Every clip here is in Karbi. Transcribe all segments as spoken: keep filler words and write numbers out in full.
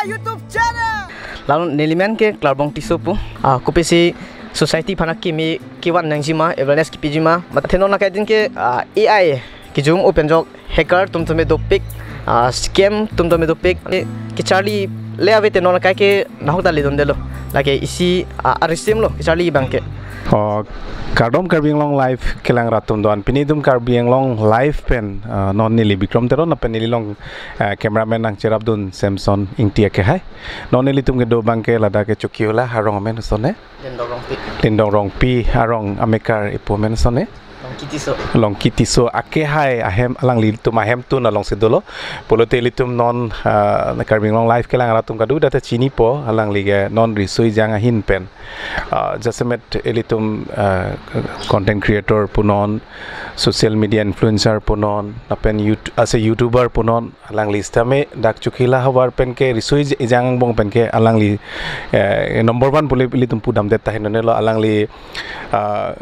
YouTube channel. Lalu neli men ke Klarbong Tisso pu. Ah, kopisi society aphan akimi kevan nangjima, awareness kipijima. Mate non akai din ke, ah, A I kejung open jok hacker atum tame dopik, ah, scam atum tame dopik. Eh, kecharli le ave te non akai ke nahok ta ledondetlo. Lake isi, ah, arisim lo kecharli abang ke. Oh, kardom Karbi Anglong Live kelang rat atum do-an. Pini itum Karbi Anglong Live pen, ah, non neli Bikram Teron lapen neli along, ah, cameraman nangcherapdun Samson Ingti akehai. Non nelitum kedo abang ke ladak ke Chokihola arong amen son he? Lindong Rongpi. Lindong Rongpi arong amekar ipu amen son he? Longki Tisso. Longki Tisso akehai ahem, alanglitum ahemtun alongsi dolo. Pulote ilitum non, ah, Karbi Anglong Live kelang rat atum kado-an ta chinipo, alangli ke non riso ejang ahin pen. Ah, jasemet ilitum, ah, content creator punon, social media influencer punon, lapen YouTube, ase YouTuber punon, alangli sitame dak Chokihola havar pen ke riso ej-, ejang angbong pen ke alangli, eh, number one pule ilitum pudamdet tahai nonelo, alangli, ah,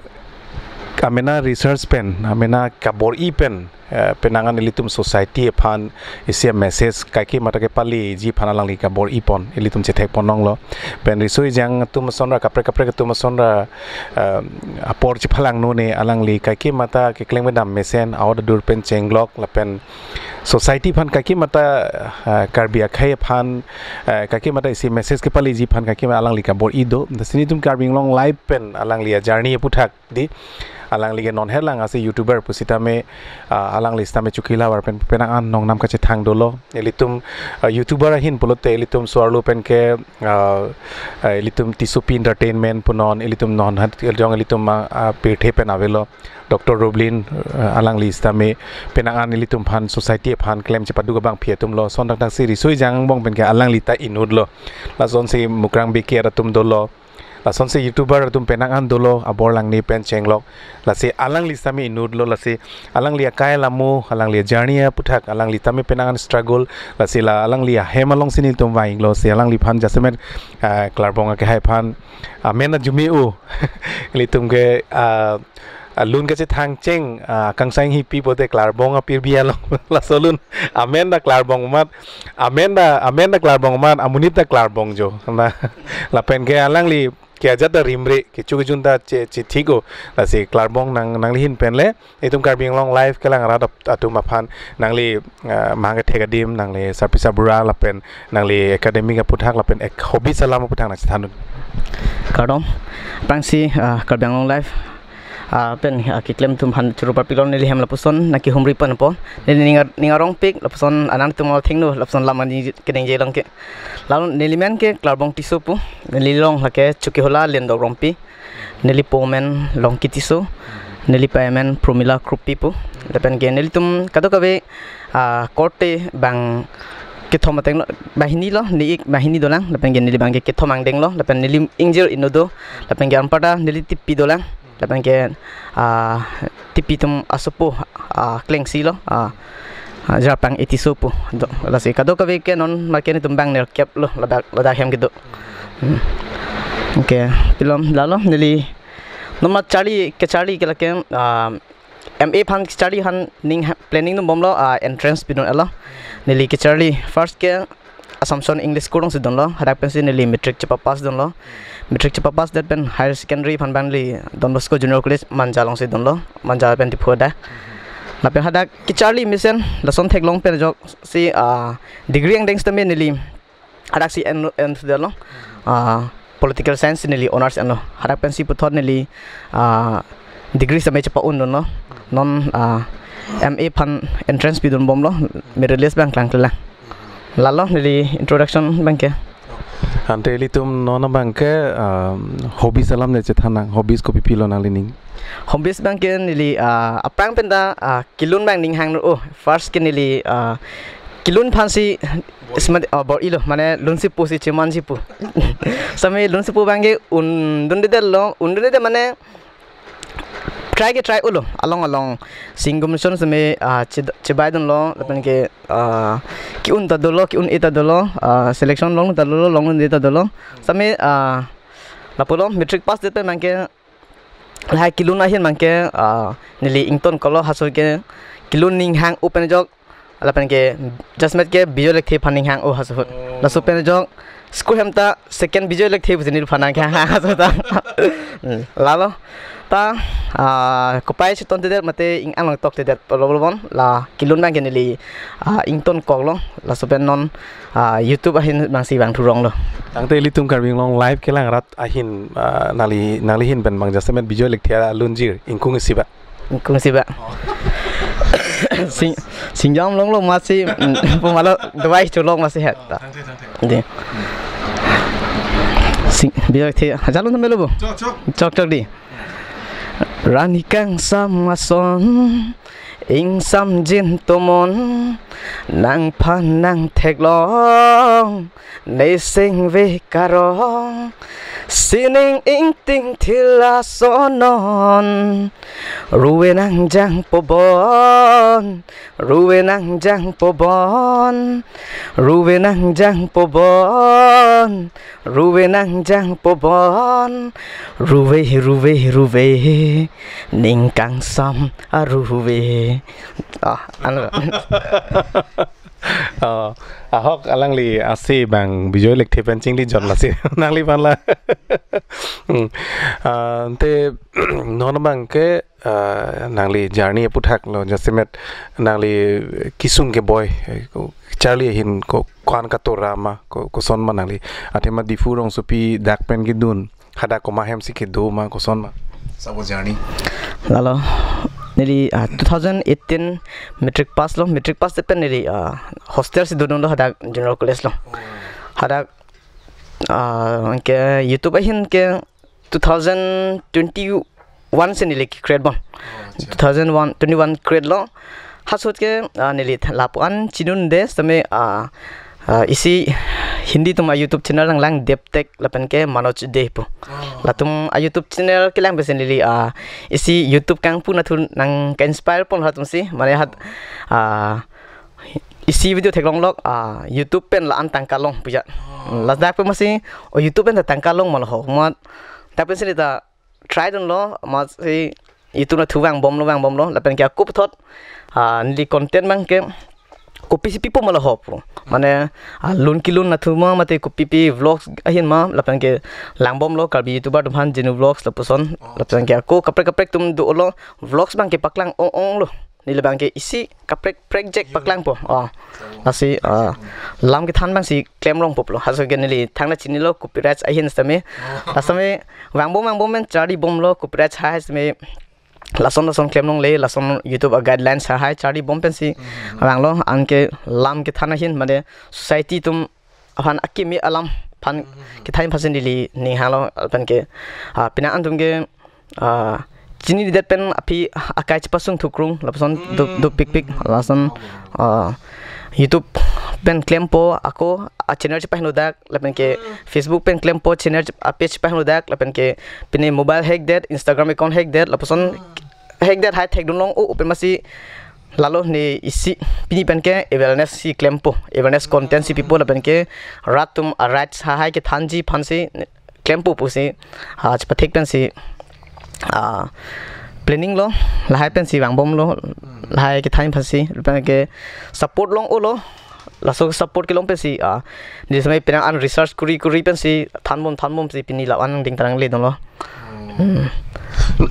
amena research pen, amena kabor-i pen, eh, penang an ilitum society aphan isi message kaike mata kepaleji aphan alangli kabor-i pon, ilitum chethek pon longlo. Pen riso ejang atum asonra, kaprek kaprek atum asonra, eh, apor chephalang nune alangli kaike mata keklem kedam mesen, a-ot adur pen chenglok lapen society aphan kaike mata, eh, Karbi akhei aphan, eh, kaike mata isi message kepaleji aphan kaike mata alangli kabor-i do. Lasi nelitum Karbi Anglong Live pen alangli a-journey aputhak di, alangli ke non herlang ase YouTuber pusitame, ah, alangli sitame Chokihola havar pen penang an nongnam kachethang dolo. Ilitum, ah, YouTuber ahin pulote ilitum so-arlo pen ke, ah, ah, ilitum Tissopi Entertainment punon, ilitum non hat jong ilitum, ah, ah, pirthe pen avelo. Doctor Roblin, ah, alangli sitame penang an ilitum aphan society aphan klem chepaduk abangpi atum lo. Son dak dak si riso ejang angbong pen ke alangli ta inutlo. Lasonsi Mukrang B K R atum dolo. Lasonsi YouTuber atum penang an dolo, abor langne pen chenglok. Lasi alangli sitame inutlo, lasi alangli akai alamo, alangli journey aputhak, alangli tame penang an struggle, lasi la alangli ahem alongsi nelitum vanglo, si alangliphan jasemet, ah, Klarbong akehai aphan, amen ajume-o, ilitum ke, ah, ah, lun kachethang cheng, ah, kangsang hipi pote Klarbong apirbi along, laso lun, amen ta Klarbong amat, amen ta, amen ta Klarbong amat, amonit ta Klarbong jo. Na, lapen ke alangli ke ajat ta rimre, kecho kejun ta che, chethik-o. Lasi Klarbong nang, nangli ahin pen le, itum Karbi Anglong Live kelang rat ap-, atum aphan, nangli, ah, mahang kethek adim, nangli sarpi sarbura lapen, nangli academic aputhak lapen ek hobbies alam aputhak nangchethandun. Kardom, aphrangsi, ah, Karbi Anglong Live, ah, pen, ah, keklem atum aphan choro parpik lo, neli hem lapuson nangkehumri ponpo. Neli ning ar-, ning arongpik lapuson anang atum athengno lapuson lam ani keningje along ke. Lalu neli men ke Klarbong Tisso pu, neli long lake Chokihola Lindong Rongpi, neli po men Longki Tisso, neli pei men Promila Krupi pu. Lapen ke nelitum kadokave, ah, korte bang kethom ateng lo, banghini lo, ne-ik banghini dolang, lapen ke neli abang ke kethom angdeng lo, lapen neli ingjir inut do, lapen ke anparta neli tipi dolang, lapen ke, ah, tipi atum asopo, ah, klengsi lo, ah, ah, Jarpang A Tisso pu do. Lasi kadokave ke non marke nelitum bang nerkep lo, ladak, ladak hem kedo. Hmm. Oke, pilom lalo neli non ma charli, kecharli ke lake, ah, M A aphan kecharli aphan ning ha-, planning dun bomlo, ah, entrance pidun alo. Neli kecharli first ke Assumption English School alongsi dunlo, hadak pensi neli matric chepapass dunlo. Matric chepapass det pen higher secondary aphan bang neli Don Bosco Junior College Manja alongsi dunlo, Manja pen Diphu ada. Lapen hadak kecharli mesen lason theklong pen ajoksi, ah, degree angdeng sitame neli hadaksi en, en sudetlo. Ah, political science neli honours enlo. Hadak pensi puthot neli, ah, degree sitame chepa-un dunlo. Non, ah, M A aphan entrance pidun bomlo, merit list abang klangklelang. Lalo neli introduction abang ke. Ante ilitum non abang ke, ah, hobbies alam le chethan nang, hobbies kopi pilo nanglining? Hobbies abang ke neli, ah, aphrang pen ta, ah, kelun abang ning hang, oh, first ke neli, ah, kelun aphansi smat, ah, bor-ilo, mane lunsi pusi chemansi pu. Sitame lunsi pu abang ke undundedetlo, undundedet mane try ke try-ulo, along along singing competition sitame, ah, che-, chebai dunlo, lapen ke, ah, ke-un ta dolo, ke-un-e ta dolo, ah, selection long ta dolo, longdunde ta dolo. Sitame, ah, lapulo matric pass det pen abang ke lahai kelun ahin abang ke, ah, neli ingtonkoklo, halaso ke kelun ning hang-o pen ajok, lapen ke jasemet ke Bijoy Lekthe aphan ning hang-o halaso ahut. Laso pen ajok school hem ta second Bijoy Lekthe pusi neli aphan nangkehang so ta. Hmm, lalo ta, ah, kopai cheton tedet mate ing-an along tok tedet pulo pulo bon, la kelun abang ke neli, ah, ingtonkoklo. Laso pen non, ah, YouTube ahin abangsi vangthu ronglo. Tangte ilitum Karbi Anglong live kelang rat ahin, ah, nangli, nangli ahin pen abang jasemet Bijoy Lekthe alunjir ingkung isi ba. Ingkung isi ba. Sing, singjam longlo masi, mm, pumalo dawai cholong masi het. Tangte, tangte. Di. Sing, Bijoy Lekthe, hajalun tame lo bo. Chok, chok. Chok, chok di. Rani kangsam ason, ingsamjin tomon, nangphan nangtheklong, neseng ve karong, sining ingting thila sonon, ruve nangjangpo bon, ruve nangjangpo bon, ruve nangjangpo bon, ruve nangjangpo bon, ruve, ruve, ruve, ning kangsam aruve. Ah, ano. Oh, ahok alangli ase abang Bijoy Lekthe pen chingli jon lasi. Nangli aphan la. Hmm. Ah, te non abang ke, ah, nangli journey aputhak lo, jasemet nangli kesung keboi, eh, ko-, charli ahin ko-, ko-an katora ma, ko-, koson ma nangli. Athema Diphu rongsopi dak pen kedun, hadak komat hemsi kedo ma, koson ma? Sabo journey. Lalo, neli, ah, two thousand eighteen matric pass lo, matric pass pen neli, ah, hostel si dodunlo hadak junior college lo. Oh. Hadak, ah, ke YouTube ahin ke two thousand twenty-one si neli ke-create bon. Oh, acha. Two thousand one, twenty-one create lo. Halaso ahut ke, ah, neli th-, lapu-an chinidunde sitame, ah, ah, isi Hindi atum a-YouTube channel nanglang Deptek lapen ke Manoj Dey pu. Oh. Latum a-YouTube channel kelang pensi neli, ah, isi YouTube kangpu nathu nangke-inspire pon halatumsi. Mane hat, ah, isi video theklonglok, ah, YouTube pen la-an tangka long puja. Oh. Ladak pen masi, o YouTube pen ta tangka long ma lo ho. Mat, dak pensi neli ta try dunlo, masi YouTube nathu vangbomlo, vangbomlo, lapen ke ako puthot, ah, neli content abang ke kopisi pipo ma lo ho pu. Mane, ah, lun kelun nathu ma mate kopipi vlogs ahin ma, lapen ke langbomlo Karbi YouTuber atum aphan Genu Vlogs lapuson, oh, lapen ke ako kaprek kaprek atum dolo, vlogs abang ke paklang ong-onglo. Neli abang ke isi kaprek prekjak paklangpo. Oh. Lasi, ah, lam kethan abangsi klemrong puplo. Halaso ke neli thangnat chinilo copyright ahin sitame. Oh. Lasi sitame vangbom vangbom pen charlibomlo copyright hai sitame. Lason lason klemlongle, lason YouTube a-guidelines hai charlibom pensi. Hmm. Vanglo, anke lam kethan ahin mane society atum aphan akimi alam aphan, hmm, kethan aphansi neli ning hanglo lapen ke, ah, penang an atum ke, ah, chinidet pen aphi akai chepasung thukrung lapuson do, hmm, dopikpik lason, ah, YouTube pen klempo ako a-channel chepahingno dak lapen ke, hmm, Facebook pen klempo channel chep-, a-page chepahingno dak lapen ke pine mobile hack det, Instagram account hack det lapuson, hmm, hack det hai thekdunlong o open masi lalo ne isi pini pen ke awareness si klempo, awareness content si pipo lapen ke rat atum a-rights hai kethanji aphansi klempo pusi, ah, chepathek pensi, ah, planning lo, lahai pensi vangbomlo, lahai kethan aphansi, lapen ke support long-olo, laso support kelong pensi, ah, neli sitame penang an research kuri kuri pensi thanbom thanbomsi pini la-an ding tarang le dunlo. Hmm.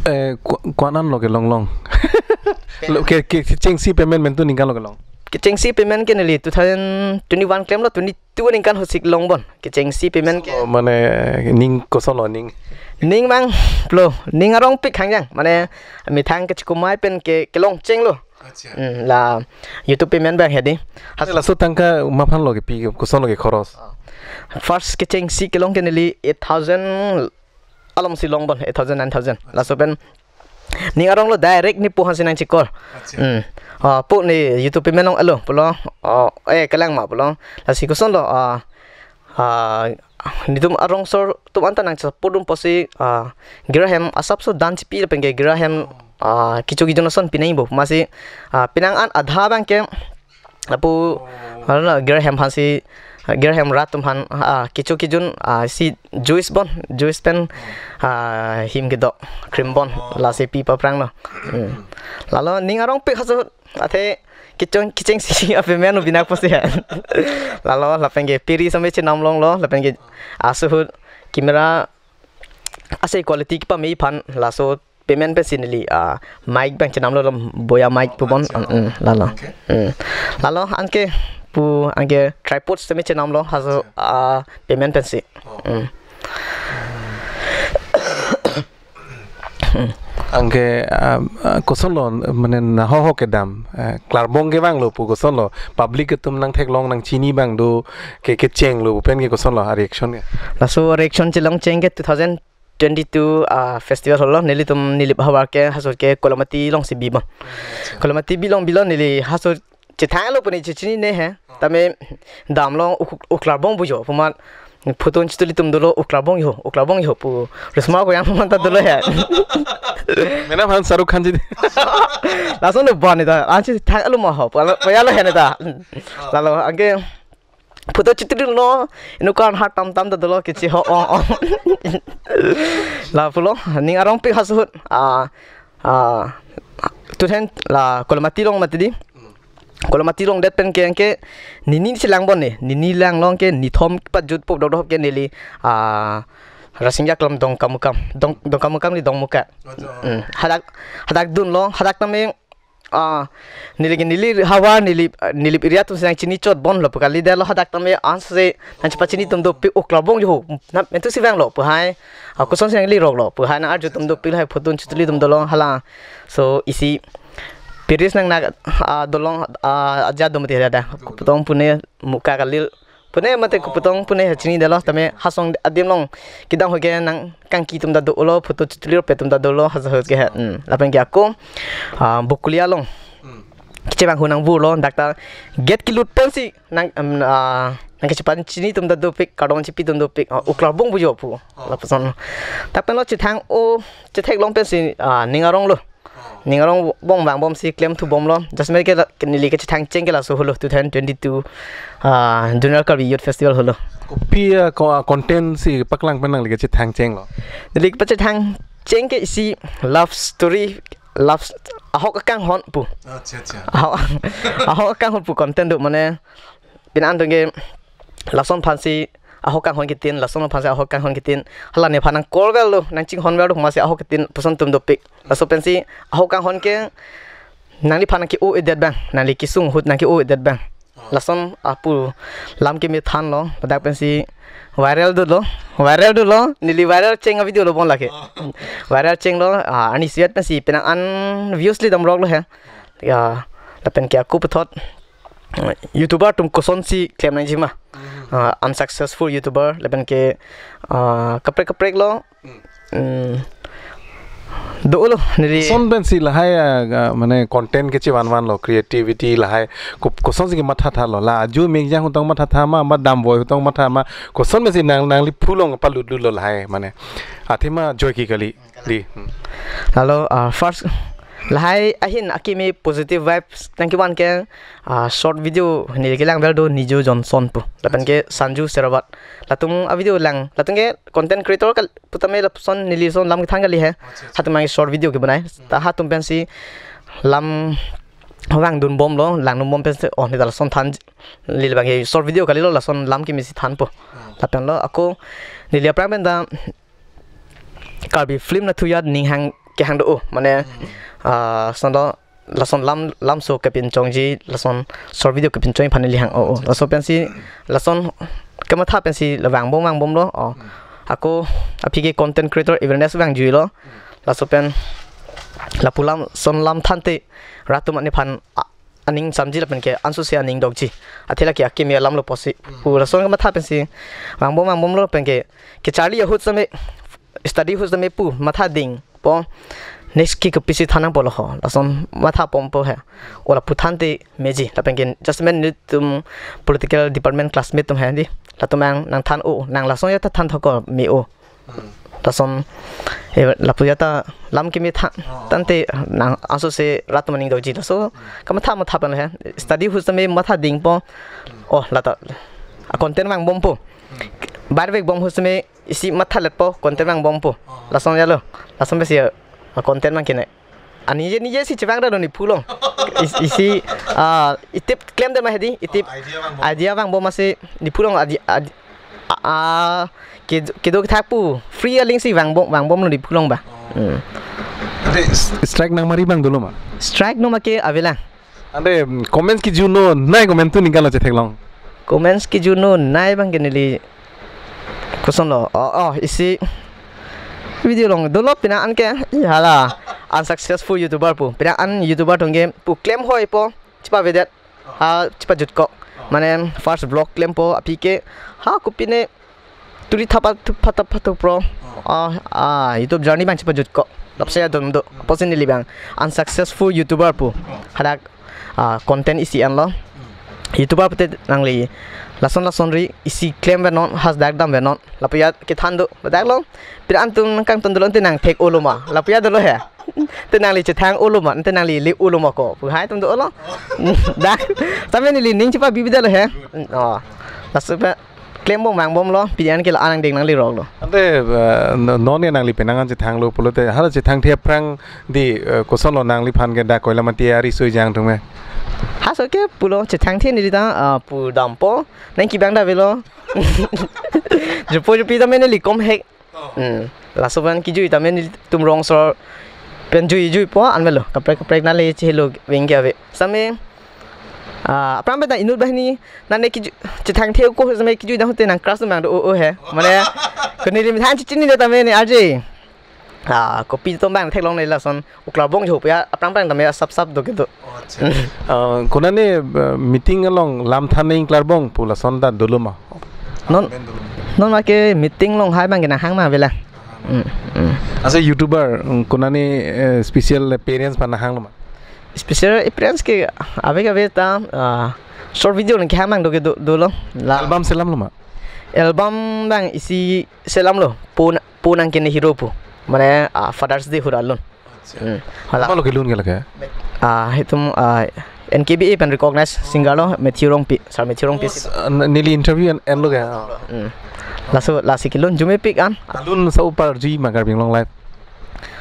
Eh, ko-, ko-an lo kelonglong? Lo ke, ke, kechengsi payment pen tu ningkan lo kelong? Kechengsi payment ke neli two thousand twenty-one klemlo, twenty-two aningkan ahutsi kelong bon. Kechengsi payment ke. Oh, mane ning koson lo ning? Ning abang pulo, ning arongpik hangjang. Mane methang kechekomai pen ke kelong chenglo. Acha. Hmm, la YouTube payment abang hedi. Has- Laso tangka komat aphan lo kepi, koson lo kekhoros? First kechengsi kelong ke neli eight thousand alongsi long bon, eight thousand, nine thousand. Laso pen ning aronglo direct ne pu aphansi nangchekor. Acha. Hmm. Ah, pu ne YouTube payment longlo pulo. Oh, eh, kelang ma pulo. Lasi koson lo, ah, ah, netum arongso atum anta nangchesupport dun pusi, ah, Giri ahem asapso dan chipi lapen ke Giri ahem, ah, kecho kejun ason pinangji bo. Masi, ah, penang an adha abang ke lapu, oh, ano na, Giri ahem aphansi, Giri ahem rat atum aphan, ah, kecho kejun, ah, si juice bon, juice pen, ah, him kedo, cream bon, oh, lasi pi papranglo. Hmm. Lalo ning arongpik halaso, athe kecheng kechengsi apayment bina pusi ha. Lalo lapen ke piri same chenam longlo, lapen ke asuhut camera ase quality kepame aphan laso payment pensi neli, ah, mic abang chenamlo, boya mic pubon. Okay. Mm, lalo. Okay. Mm. Lalo anke pu anke tripod same chenamlo, haso, ah, payment pensi. Oh. Mm. Anke, ah, ah, kosonlo, mane nahokho kedam, eh, klarbong kevanglo pu kosonlo, public atum nangtheklong nangchini abang do ke, kechenglo pen ke kosonlo a-reaction ke? Laso reaction chelong cheng ke two thousand twenty-two, ah, festival holo, nelitum Nilip ahavar ke, haso ke Kolamati alongsi bibom. Kolamati bilong bilo neli haso chethanglo pu ne chechinine he. Tame damlo uk-, uklarbong bujo pu amat photo chituli atum dolo, uklarbong ho, uklarbong ho pu risma ko yang manta dolo he. Mena phan Shahrukh Khan ji. Lason do bani ta, ansi thanglo ma ho, payalo he ne ta. Lalo anke photo chituli no, inu kan hat tam tam ta dolo kichi ho, oh, oh. La pulo, ning arong pik hasuhut, ah, ah, tu hen la Kolamati along mati di. Kolamati along det pen ke, ke nini si langbom ne, nini langlong ke nithom pajut pok dok dok ke neli, ah, Rasinja Klam Dongkamukam, Dong, Dongkamukam di Dongmuka. Acha. Hmm, hadak, hadak dunlo, hadak tame, ah, neli ke Nilip ahavar, Nilip, ah, Nilip area atum si nangchini chot bomlo pu kali detlo, hadak tame ansi nangchepachini atum dopik, uklarbong ho, na mentu si vanglo pu hai, ah, kosonsi nangliroklo pu hai, nang arju atum dopik hai, photo chituli atum dolo hala. So isi Paris nang nak, ah, dolong, ah, aja dum ti ada. Kupetong Pune muka kali. Pune mate Kupetong Pune ha chini detlo, tame hasong adim along kedam ho ke nangkangki atum ta dolo, photo chituli pen atum ta dolo, hasuhut ke ha. Hmm. Lapen ke ako, ah, Bokolia along. Hmm. Kechevang ho nang burlo, dak ta gate kelut pensi nang, em, ah, nangkechepachini atum ta dopik, kardom chipi atum dopik, ah, uklarbong bujo pu. Oh. Lapuson. Dak penlo chethang o, chetheklong pensi, ah, ning aronglo. Ning arong bong vangbomsi klemthu bomlo. Just me ke la, ke neli kechethang cheng ke laso holo two thousand twenty-two, ah, Junior Karbi Youth Festival holo. Kopi, ah, ko-, ah, content si paklang pen nangli kechethang chenglo? Neli kepachethang cheng ke isi love story, love st-, ahok akanghon pu. Acha, acha. Ahok, ahok akanghon pu content do mane pini an atum ke lason aphansi ahok kanghon kitin, lason aphansi ahok kanghon kitin. Hala nephan nang call verlo, nangchinghon verlo, masi ahok kitin puson atum dopik. Laso pensi ahok kanghon ke nangliphan nangke-o-edet abang, nangli kesung ahut nangke-o-edet abang. Lason apu lam keme thanlo, ladak pensi viral dolo, viral dolo, neli viral cheng a-video lo bon lake. Viral chenglo, ah, arnisi vet pensi penang an views le damroklo he. Ya, lapen ke ako puthot YouTuber atum kosonsi klem nangji ma. Hmm. Ah, unsuccessful YouTuber, lapen ke, ah, kaprek kaprek lo. Hmm. Hmm. Dolo, neli. Koson pensi lahai, ah, ah, mane content kechevan vanlo, creativity lahai. Ko-, kosonsi kematha thalo. La aju mekjang ahut tong matha tha ma, ma damvoi ahut tong matha ma. Koson pensi nang, nangli phulong palutlo lahai, mane. Athema joike kali. Di. Hmm. Lalo, ah, first, lahai ahin akimi positive vibes nangkevan ke, ah, short video neli kelang verlo Nijo Johnson pu. Lapen ke Sanju Seravat. Latum a-video lang. Latum ke content creator kal-, putame lapuson neli son lam kethan kali he. Acha, acha. Hatum nang short video kebonai. Hmm. Ta hatum pensi lam vangdun bomlo, langdun bom pensi, oh, neli ta lason than, neli abang ke short video kalilo, lason lam kemesi thanpo. Hmm. Lapenlo, ako, neli aphrang pen ta, Karbi film nathu ajat ning hang kehang do, oh, mane, hmm, ah, sonlo, lason lam, lamso kepinchongji, lason short video kepinchong aphan neli hang, oh, oh. Laso pensi, lason kematha pensi la vangbom vangbomlo, oh. Hmm. Ako aphi ke content creator awareness vangjuilo. Hmm. Laso pen lapu lam, son lam thanthe, rat atum nephan, ah, aning samji lapen ke ansose aning dokji. Athe lake akimi alam lo pusi. Hmm. Pu lason kematha pensi vangbom vangbomlo pen ke kecharli ahut same, study ahut same pu matha dingpo. Next ke kopisi than nangpo lo ho. Lason matha bompo he. O lapu thanthe meji. Lapen ke just me nelitum political department classmate atum he di. Latum nang, nangthan o, nang lason ajat ta than thok me o. Hmm. Lason, eh, lapu ajat ta lam keme tha-, oh, thanthek nang ansose rat atum aning dokji. Laso, hmm, kematha matha pen he. Study ahut same matha dingpo. Hmm. Oh, la ta, a-content vangbompo. Hmm. Bar vekbom ahut same isi mathaletpo, content vangbompo. Oh. Lason ajatlo. Lason pensi a-content vangkene. Ah, nije nije si chevang ra do ne pulong. Is-, isi, ah, itip klemdet ma hedi, itip. Oh, idea vangbom. Idea vangbom ma si ne pulong adi, adi, ah, ah, ke-, kedo kethak pu free aling si vangbom, vangbomlo ne pulong ba. Oh. Hmm. Ante s-, strike nangmari abang dolo ma? Strike no ma ke avelang. Ante, mm, comments kejun no nai comment tu ningkan lo chetheklong. Comments kejun no nai abang ke neli kosonlo. Oh, oh, isi video along dolo penang an ke, ih, hala, unsuccessful YouTuber pu. Penang an YouTuber atum ke pu klem hoi po, chepavedet. Ha, chepajutkok. Mane first vlog klempo aphi ke, ha, kopine tuli thapa thup, phatap phatupro. Ah, ah, YouTube journey abang chepajutkok. Lapse adon do. Apotsi neli abang unsuccessful YouTuber pu. Hadak, ah, content isi anlo. YouTuber pute nangli lason lasonri isi klemveknon, hadak damveknon. Lapu ya kethan do, ladak lo. Pira antum kangton dolo ante nang thek-olo ma. Lapu ya dolo he. Ante nangli chethang-olo ma, ante nangli le-olo ma ko. Pu hai atum dolo. Dak, tame neli ning chepabibi detlo he. Oh. Laso pe klembom vangbomlo, pini an ke la-an angdeng nangleroklo. Ante, eh, no-, non ke nangli penang an chethanglo pulote, hala chethangthe aphrang di, eh, kosonlo nangliphan ke dak Koilamati ari sui jang atum ke? Halaso ke pulo chethangthe neli ta, ah, pu dampo, nang kevang ta avelo. Jupo jupi tame neli kom hek. Hmm. Laso abang kejui tame nelitum rong asor pen jui jui po anmelo. Kaprek kaprek nale chehelo veng ke ave. Same, ah, aphrang pen ta inut banghini nane kejui chethangthe ko same kejui dang hote nang crush abang do o, o he. Mane ko neli methang chechinine tame ne arje. Ah, kopi atum abang theklongle lason. Uklarbong jo pu ya, aphrang aphrang tame asap sap do kedo. Oh, acha. Eh, konane, eh, meeting along lam than nang klarbong pu lason ta dolo ma? Non, non ma ke meeting along hai abang ke nanghang ma avelang. Hmm, hmm. Asa YouTuber, mm, konane, eh, special appearance pen nanghanglo ma? Special appearance ke ave ave ta, ah, short video nang kehang abang do kedo, dolo. La album selamlo ma? Album abang isi selamlo. Po na-, po nang kene hero pu. Mane, ah, Father's Day ahut alun. Acha. Hmm. Hala. Komatlo kelun ke lake? Ah, itum, ah, N K B A pen recognized singer lo, Matthew Rongpi, Sir Matthew Rongpi. Oh, si s-, ah, n-, neli interview en, enlo ke? Hmm. Laso, lasi kelun arjumepik an. Alun sa-o parji ma Karbi Anglong Live?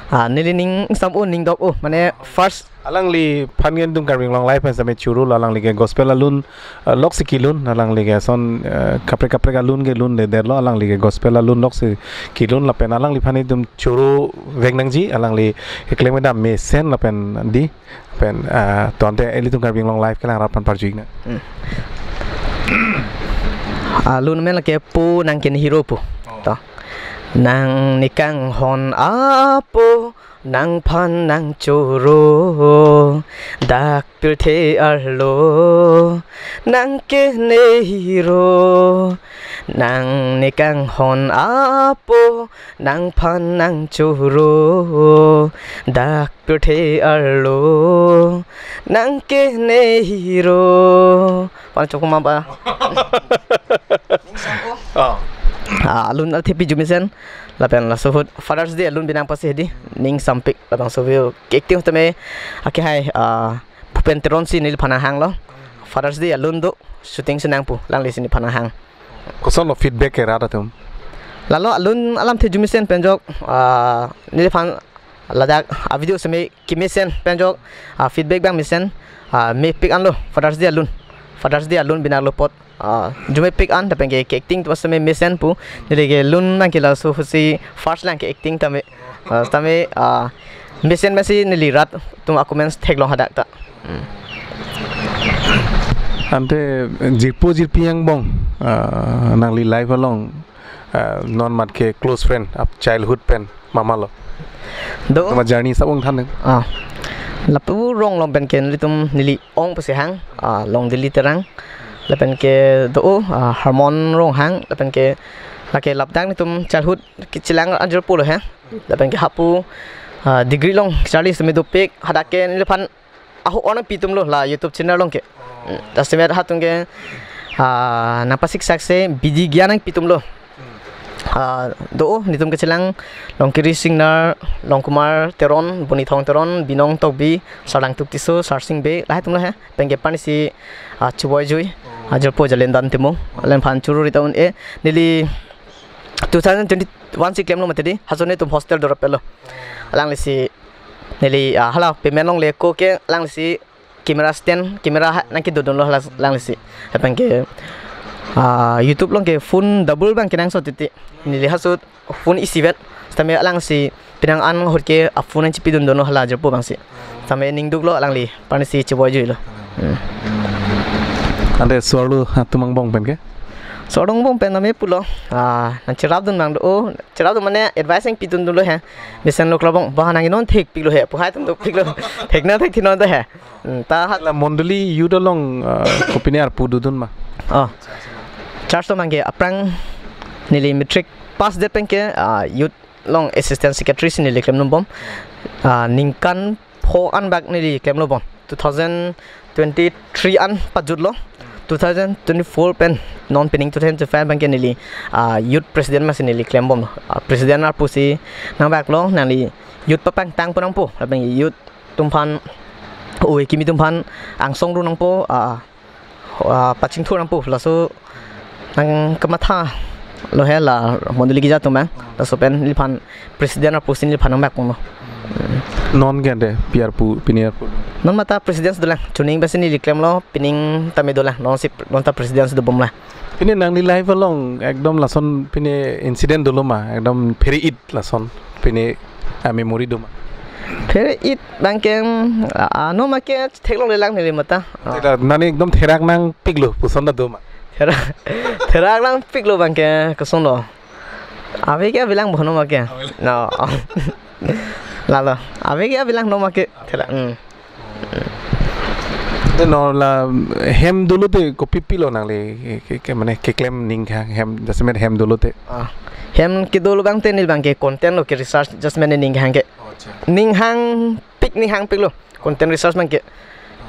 Ah, neli ning sam-o ning dok-o. Mane first alangliphan ke itum Karbi Anglong Live pen same choro lo, alangli ke gospel alun, eh, lok si kelun, alangli ke ason, eh, kaprek kaprek alun kelunledetlo, alangli ke gospel alun lok si kelun lapen alangliphan itum chorovek nangji, alangli keklem kedam mesen lapen di, pen, eh, tangte ilitum Karbi Anglong Live kelang rat aphan parju-iknang. Hmm. Alun amen lake Po Nang Kene Hero pu. Oh. To. Nang ne kanghon apo, nangphan nangchoro, dak pirthe arlo nang kene hero. Nang ne kanghon apo, nangphan nangchoro, dak pirthe arlo nang kene hero. Pan chokma ba. Oh. Ah, alun athepi arjumesen. Lapen laso ahut Father's Day alun binang pasi hedi. Ning sampik labangso video ke-acting tame akehai, ah, Bhupen Teron si neliphan nanghanglo. Father's Day alun do shooting si nang pu, alanglisi neliphan nanghang. Kosonlo feedback ke rat atum? Lalo alun alamthe arjumesen pen ajok, ah, neliphan ladak a video seme kemesen pen ajok, ah, feedback abang mesen, ah, mepik anlo Father's Day alun. Father's Day alun binanglo apot, ah, arjumepik an, lapen ke, ke-acting atum seme mesen pu, neli kelun abang ke laso ahut si first lang ke-acting tame, ah, tame, ah, mesen masi neli rat atum a-comments theklong hadak ta. Hmm. Ante jirpo jirpi angbong, ah, nangli life along, ah, non mat ke close friend of childhood pen mama lo? Do. Tuma journey sab ong than nang. Ah. Lapu Ronglong pen ke nelitum neli ong pusi hang, ah, Longdili Terang. Lapen ke do, ah, Harmon Ronghang, lapen ke lake ladak nelitum childhood kechelang ajirpo lo he. Lapen ke hapu, ah, degree along charli seme dopik, hadak ke neliphan aho-or nangpi atumlo la YouTube channel along ke. Hmm, jasemet hatung ke, ah, nangpasik sakse bidi gyan nangpi atumlo. Ah, do nelitum kechelang Longkiri Singnar, Longkumar Teron, Bonithong Teron, Binong Tokbi, Sarlangtuk Tisso, Sarsing Bey, lahai atumlo he. Pen ke pani si, ah, Chuboi Jui, ah, jirpo Jalendan Timung, alangliphan choro ri ta un-e, neli two thousand twenty-one si klemlo mati di, Hajone atum hostel dorap pelo. Alanglisi Neli, ah, hala payment longle ako ke alanglisi camera stand, camera ha nangkedodunlo hala alanglisi. Lapen ke, ah, YouTube along ke phone double abang kenangsot titi. Neli halaso phone isivet. Sitame alangsi penang an ahut ke a-phone nangchipidundunlo hala jirpo abangsi. Sitame ningduklo alangli, parnisi chivoijuilo. Hmm. Ante so-arlo atum angbong pen ke? So-arlo angbong pen name pulo. Ah, nangcherapdun abang do. Oh, cherapdun mane advice nangpidundunlo he. Mesenlo klabong, bah nang non thekpiklo he. Pu hai atum dopiklo. Theknon thekthenon ta he. Hmm, ta hat. La mondoli youth along, ah, kopine arpu dodun ma? Oh. Church along abang ke aphrang neli matric pass det pen ke, ah, youth along assistant secretary si neli klemnonbom. Ah, ningkan pho an bak neli klemlobom. Two thousand twenty-three an pajutlo. Two thousand twenty-four pen non pining two thousand twenty-five abang ke neli, ah, youth president masi neli klembom. Ah, president arpu si nangbaklo, nangli youth papangtang ponangpo, lapen youth atum aphan, oi kimi atum aphan angsong ronangpo, ah, ah, pachingthur nangpo, laso nangkamathalo he la mondoli keja atum abang, laso pen neliphan president arpu si neliphan nangbakponlo. Non ke ante pi arpu, pine arpu? Non matha president dolang, chuning pensi neli klemlo, pining tame dolang, nonsi, non ta president dobomlang. Pine nangli life along ekdom lason pine incident dolo ma, ekdom phere-it lason pine a-memory do ma? Phere-it abang ke, ah, non ma ke theklonglelang neli matha. Ah. Tela nani ekdom therak nangpiklo puson ta do ma? Therak, therak nangpiklo abang ke kosonlo. Ave ke avelang bo non ma ke. Avelang. No. Lalo. Ave ke avelang non ma ke. Therak. Hmm. Te non la hem dolo te kopi pilo nangli ke, ke, ke mane keklem ning hang hem, jasemet hem dolo te? Ah, hem kedolo abang te neli abang ke content lo ke-research, jasemet ne ning hang ke. Oh, acha. Ning hangpik, ning hangpiklo. Content research abang ke.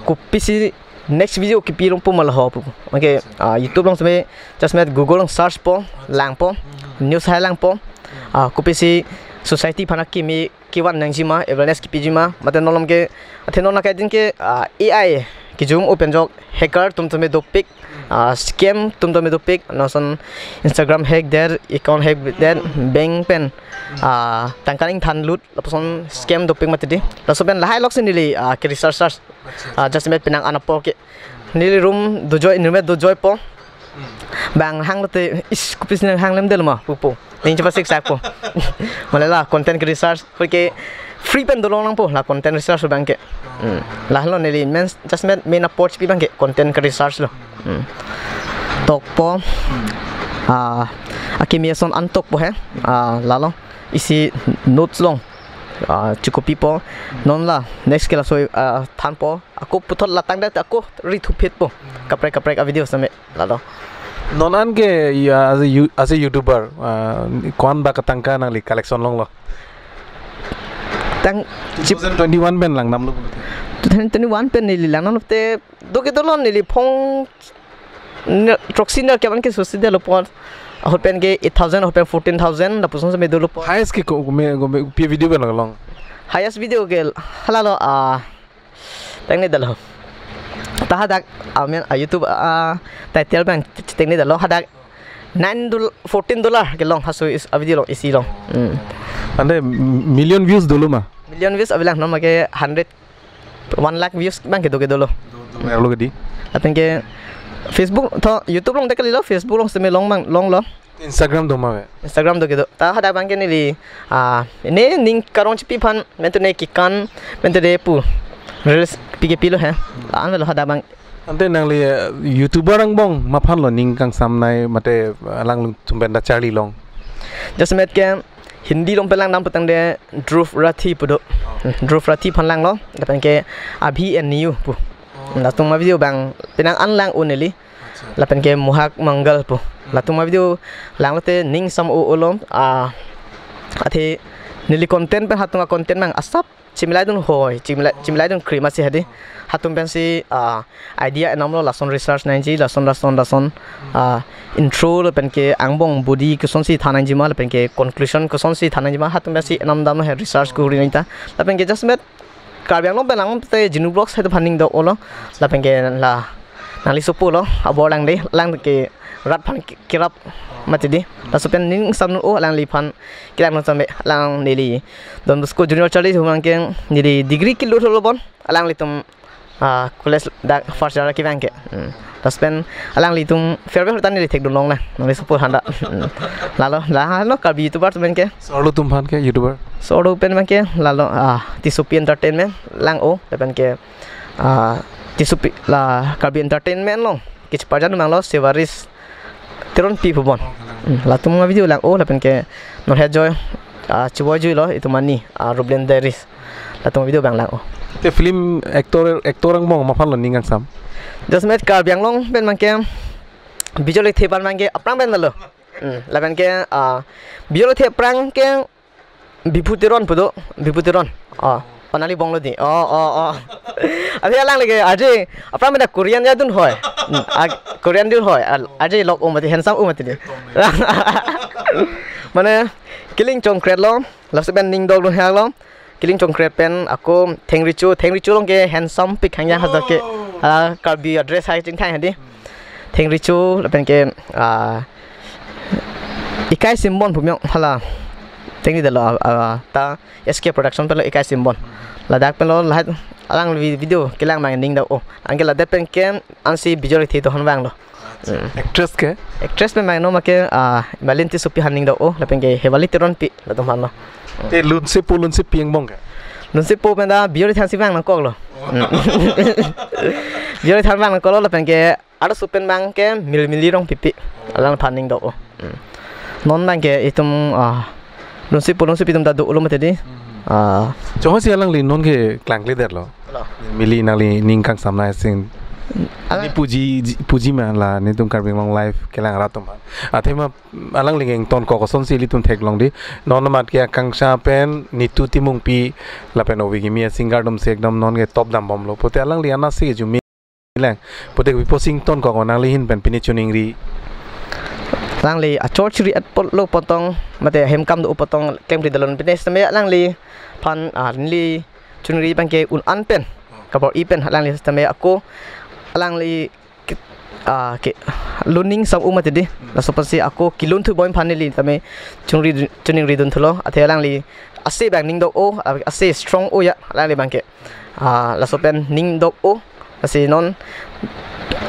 Kopisi next video kepi rongpo ma laho pu. Abang ke, ah, YouTube along sitame jasemet Google along search po, langpo, news hai langpo. Ah, kopisi society aphan akimi kevan nangjima, awareness kipijima, mate non malom ke, athe non akai din ke, ah, A I kejum open jok, hacker atum tame dopik, ah, scam atum tame dopik, lason Instagram hack der, account hack der, bank pen, ah, tangka ingthanlut, lapuson scam dopik mati di. Laso pen lahai lok si neli, ah, ke-research, search, ah, jasemet penang an apor ke. Neli room dojoi, inroommate dojoipo. Bang hanglote, is, kopisi nang hanglemdelo ma, pupo. Ning chepasik sakpo. Mane la content ke-research, hoike free pen dolongnangpo, la content research abang ke. Hmm. Lahelo neli main, jasemet main approach pi abang ke content ke-research lo. Hmm. Tokpo. Ah, akimi ason an tokpo he. Ah, lalo. Isi notes along. Ah, chukopipo. Non la, next ke laso, ah, thanpo. Ako puthot latang det ako rithupitpo. Kaprek kaprek a-video sitame. Lalo. Non an ke ya as a you-, as a YouTuber, ah, ko-an bak atangka nangli collection longlo? Tang chip two thousand twenty-one pen langdamlo. Two thousand twenty-one pen neli langdamlo te do kedolo, neli phong ne-, throksi nerkep an ke susi detlo pon. Ahut pen ke eight thousand, ahut pen fourteen thousand, lapuson sitame dolo pon. Highest ke ko, me, ko, me, pi video pen long? Highest video ke halalo, ah, tengne detlo. Ta hadak, I mean, ah, YouTube, ah, title abang tengne detlo. Hadak nine dol-, fourteen dollar kelong, halaso is, a-video along, isi along. Hmm. Ante million views dolo ma? Million views avelang, non ma ke hundred, one lakh views abang kedo kedolo. Do, do, lo ke di. Lapen ke Facebook tho, YouTube along ta kalilo, Facebook along sitame long abang, longlo. Instagram do ma ave? Instagram do kedo. Ta hadak abang ke neli, ah, ne ning karong chipi aphan, pen tu ne kekan, pen tu de pu. Reels pi kepilo he. La-an avelo hadak abang. Ante nangli, eh, YouTuber angbong ma aphan lo ning kangsamnei mate, eh, alanglitum pen ta charlilong? Jasemet ke Hindi along pen langdam pu tangte Dhruv Rathi pu do. Dhruv Rathi aphan langlo. Lapen ke Abhi and Niyu pu. Latum a-video abang penang an lang-o neli. Acha. Lapen ke Mohak Mangal pu. Hmm. Latum a-video langlote ning sam-o-olo, ah, athe neli content pen hatum a-content abang asap chimilaidun hoi, chimilai, chimilaidun kri masi hadi. Hatum pensi, ah, idea enamlo, lason research nangji, lason, lason, lason, ah, intro lapen ke angbong body kosonsi than nangjima, lapen ke conclusion kosonsi than nangjima, hatum pensi enam damlo he research kuri nangta. Lapen ke jasemet Karbi Anglong pen lang te Genu Vlogs hai aphan ning do-olo. Lapen ke la nangli sopo lo, abor langde, lang ke rat aphan ki-, kerap mati di. Laso pen ning samno o alangliphan kelang non sampe alang neli Don Bosco Junior Charlie School abangke neli degree kilo tholo bon alanglitum, ah, college dak first year kevang ke. Hmm. Laso pen alanglitum farewell ta neli thekdun longnang. Neli support handa. Hmm. Lalo, lalo Karbi YouTuber atum ke. So arlo atum aphan ke YouTuber? So arlo pen abangke lalo, ah, Tissopi Entertainment lang o, lapen ke, ah, Tissopi la Karbi Entertainment along kecheparjan abang lo Sevaris Teronpi pu bon. Hmm, latum avideo lang o, lapen ke Norhe Joy, ah, chevoi juilo itum ani, ah, Rublen Diaries. Latum avideo abang lang o. Te film actor, actor angbong ma aphan lo ning kangsam? Jasemet Karbi Anglong pen abangke visual effect aphan abangke aphrang pen lo. Hmm, lapen ke, ah, visual effect aphrang ke Biphu Teron pu do, Biphu Teron. Oh, panali bonglo di. Oh, oh, oh. Ati alangli ke aje aphrang pen Korean ya dun hoi. Hmm, ag-, Korean dun hoi. Al-, aje lok o mati, handsome o mati di. Mane Killing Chongkret lo, laso pen ning dok dun hak lo. Killing Chongkret pen ako Thengricho, Thengricho along ke handsome pik hangya hajak ke. Oh. Ah, Karbi dress hai chingthang hadi. Thengricho lapen ke, ah, Ikai Simbon pu miyong hala. Thengri dalo, ah, ah, ta S K Production pen lo Ikai Simbon. Ladak pen lo lahai alang vi-, video kelang abang ning dok o. Anke ladak pen ke ansi visual effect atum aphan vanglo. Hmm. Actress ke? Actress pen abang non make, ah, Malin Tissopi aphan ning dok o, lapen ke Hewali Teronpi latum aphan lo. Te Lunsepo, Lunsepi angbong ke? Lunsepo pen ta visual effect si vang nangkok lo. Hmm. Visual effect vang nangkok lo, lapen ke arloso pen abangke Mirmili Rongpipi. Alangphan ning dok o. Hmm. Non abangke itum, ah, Lunsepo, Lunsepi atum ta dolo mati di. Hmm. Ah. Chongsi alangli non ke klangkledetlo. Lo. Mirmili nangli ning kangsam na sing. Alang- Ni puji, puji ma la netum Karbi Anglong Live kelang rat atum aphan. Athema alangli ingtonkok asonsi ilitum theklong di. Non amat ke akangsha pen Nitu Timungpi lapen ove kimi a-singer atum si ekdom non ke top dambomlo. Pote alangli anasi kejumi lang. Pote kopi pusi ingtonkok nangli ahin pen pini choningri? Alangli achor chiri-et apotlo pu tong, mate hem kam do pu tong klemkle dalon pine sitame alangliphan, ah, neli choningri abangke un-an pen, kabor-i pen alangli sitame ako alangli ke, ah, ke luning sam u mati di. Laso pensi ako kelun thu boy aphan neli tame choningri, choningri dun thulo. Athe alangli ase abang ning dok o, ase strong o ya alangli abangke. Ah, laso pen ning dok o. Lasi non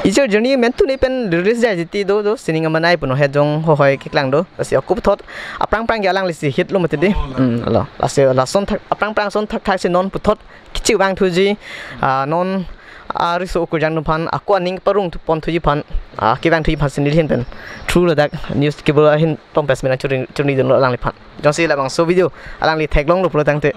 ijor journey men tu ne pen release jai jiti do, do sining amanai puno he jong ho hoi keklang do. Lasi ako puthot aphrang aphrang ke alangli si hit lo mati di. Oh, la. Hmm, lo. Lasi lason thak, aphrang aphrang ason thakthak si non puthot kichi vang thuji, ah, non, ah, riso ukur jang atum aphan, ako aning parong thu pon thuji aphan, ah, kevang thuji aphan si neli ahin pen through ladak news cable ahin tong pes mina churi, churi dun lo alangliphan. Jongsi labangso video alangli theklonglo pulo tangte.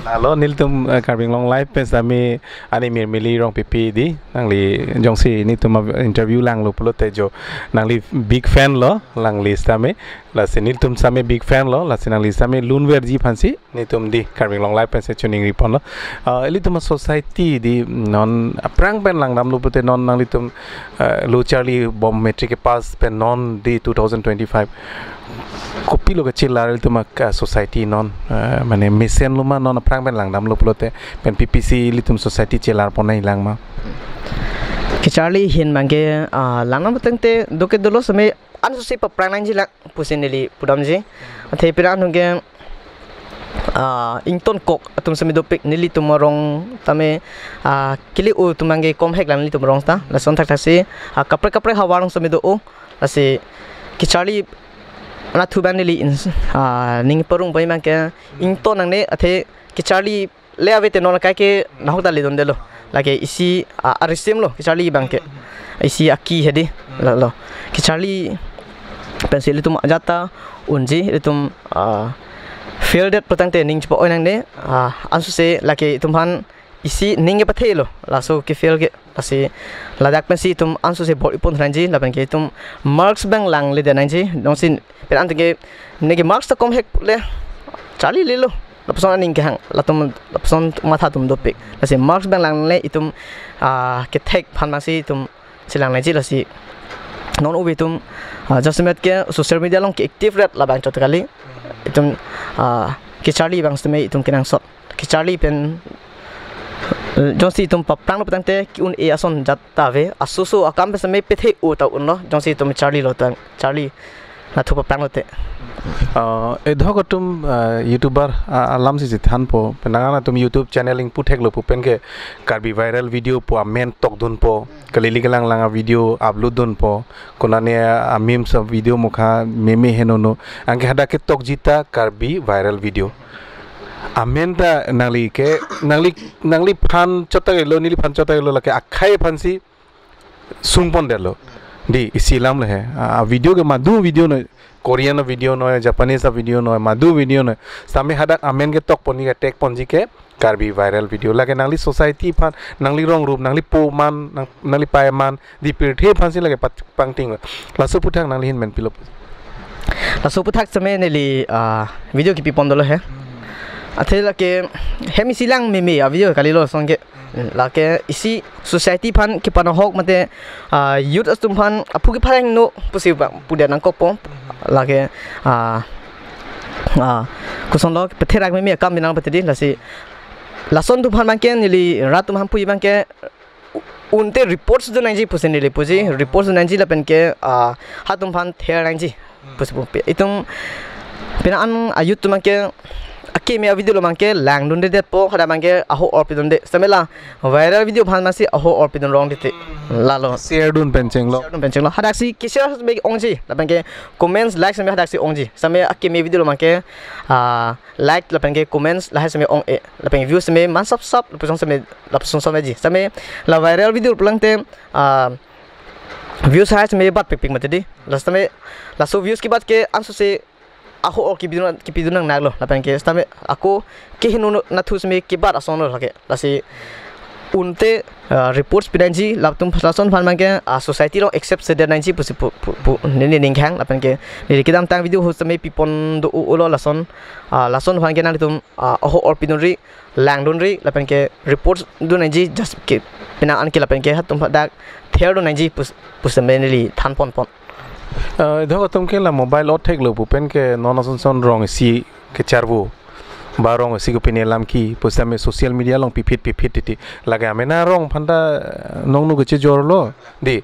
Lalo nelitum, eh, Karbi Anglong Live pen sitame ani Mirmili Rongpipi di, nangli jongsi netum interview langlo pulote jo nangli big fan lo, nangli sitame. Lasi nelitum sitame big fan lo, lasi nangli sitame lunverji aphansi netum di Karbi Anglong Live pensi choningri ponlo. Ah, ilitum a-society di non aphrang pen langdamlo pute non nanglitum, ah, lo charli bom, matric ke pass pen non di two thousand twenty-five. Kopilo kachelar ilitum a-society non, ah, mane mesenlo ma non aphrang pen langdamlo pulote pen P P C ilitum society chelar ponnai lang ma? Kecharli ahin abangke, ah, langdam tangte doke dolo sitame ansusi paphrang nangji lang pusi neli pudamji. Athe pira anke, ah, ingtonkok atum sitame dopik nelitum arong tame, ah, kili u atum abangke komhek lang nelitum arong ta. Lason thakthak si, ah, kaprek kaprek havar along sitame do-o. Lasi kecharli anatthu abang neli in, ah, ning parong pai abangke ington nangne athe kecharli le ave te non akai ke nahok ta le dundelo. Lake isi, ah, arisim lo kecharli abangke. Isi aki hedi. Lalo. Kecharli pensi ilitum ajat ta unji ilitum, ah, fail det pu tangte ning chepa-oi nangne, ah, ansose lake itum aphan isi ning kepathelo. Laso ke fail ke lasi ladak pensi itum ansose bor-i pon nangji lapen ke itum marks abang langle det nangji. Jongsi pen anke neke marks ta komhek le charli lelo. Lapuson aning kehang, latum lapuson matha atum dopik. Lasi marks abang langle itum, ah, kethek aphan masi itum chelang nangji lasi non ove itum, ah, jasemet ke social media along ke active ret labang chot kali. Itum, ah, kecharli abang sitame itum kenangsot. Kecharli pen Jongsi itum paprang lo putangte ki-un-e ason jat ta ave, asoso akam pen seme pethe-o ta unlo, jongsi itum charlilo tang, charli nathu paprang lote. Ah, edhok atum, ah, YouTuber, ah, alamsi chethanpo, penang an atum YouTube channel ingpu theklo pu pen ke Karbi viral video pu amen tokdunpo, kalili kalanglang a-video upload dunpo, konane a-memes a-video mukha meme henono, anke hadak ketokji ta Karbi viral video. Amen ta nangli ke, nangli, nangliphan chot ta lo, neliphan chot ta lo, lake akhei aphansi sungpondetlo. Di, isi alam le he. A, a-video ke madu video noi, Korean a-video noi, Japanese a-video noi, madu video noi. Same hadak amen ketokponji ke, tag ponji ke Karbi viral video. Lake nangli society aphan, nangli rong rup, nangli po aman, nang, nangli pei aman, di pirthe aphansi lake pat pangting lo. Laso aphuthak nangli ahin pen pilo? Laso aphuthak seme neli, ah, video kipipon dolo he. Athe lake hem isi lang meme a-video kalilo lason ke. Lake isi society aphan kepanohok mate, ah, youth atum aphan aphu kephareng no pusi ba pudet nangkokpo. Lake, ah, ah, kosonlo, petherak meme akam binang pati di, lasi lason atum aphan abangke, neli rat atum aphan puji abangke, u-, unte reports dun nangji pusi neli puji, reports dun nangji lapen ke, ah, hatum aphan ther nangji pusi pu. Itum penang an a-youth atum abangke akeme a-video lo abangke langdundedetpo, hadak abangke aho-or pidunde. Seme la viral video aphan masi aho-or pidun rong titi. Lalo. Share dun pen chenglo. Share dun pen chenglo. Hadaksi ke-share seme ongji, lapen ke comments, likes seme hadaksi ongji. Seme akeme video lo abangke, ah, like lapen ke comments lahai seme ong-e, lapen views seme man sap sap lapuson seme, lapuson seme ji. Seme la viral video pulangte, ah, views hai seme bat pikpik mati di. Lasi seme laso views kebat ke ansose aho-or kipidun, kipidun nangnaklo, lapen ke seme ako keheno nathu seme kebat ason lo lake. Lasi unte, ah, reports pi nangji, latum lason aphan abangke, ah, society along accept sedet nangji pusi pu, pu, pu, neli ninghang, lapen ke neli kedamtang video ahut seme pipon do-o lo lason, ah, lason aphan ke nangtum, ah, aho-or pidunri, langdunri, lapen ke reports dun nangji, just ke penang an ke lapen ke hatum hadak ther dun nangji pus, pu seme neli than ponpon. Ah, edhok atum ke la mobile ot theklo pu pen ke non ason son rong isi kecharvo, ba rong isi kopine alam ke pu seme social media along piphit piphit titi. Lake amena rong aphan ta, eh, nongnu kechejorlo. Di,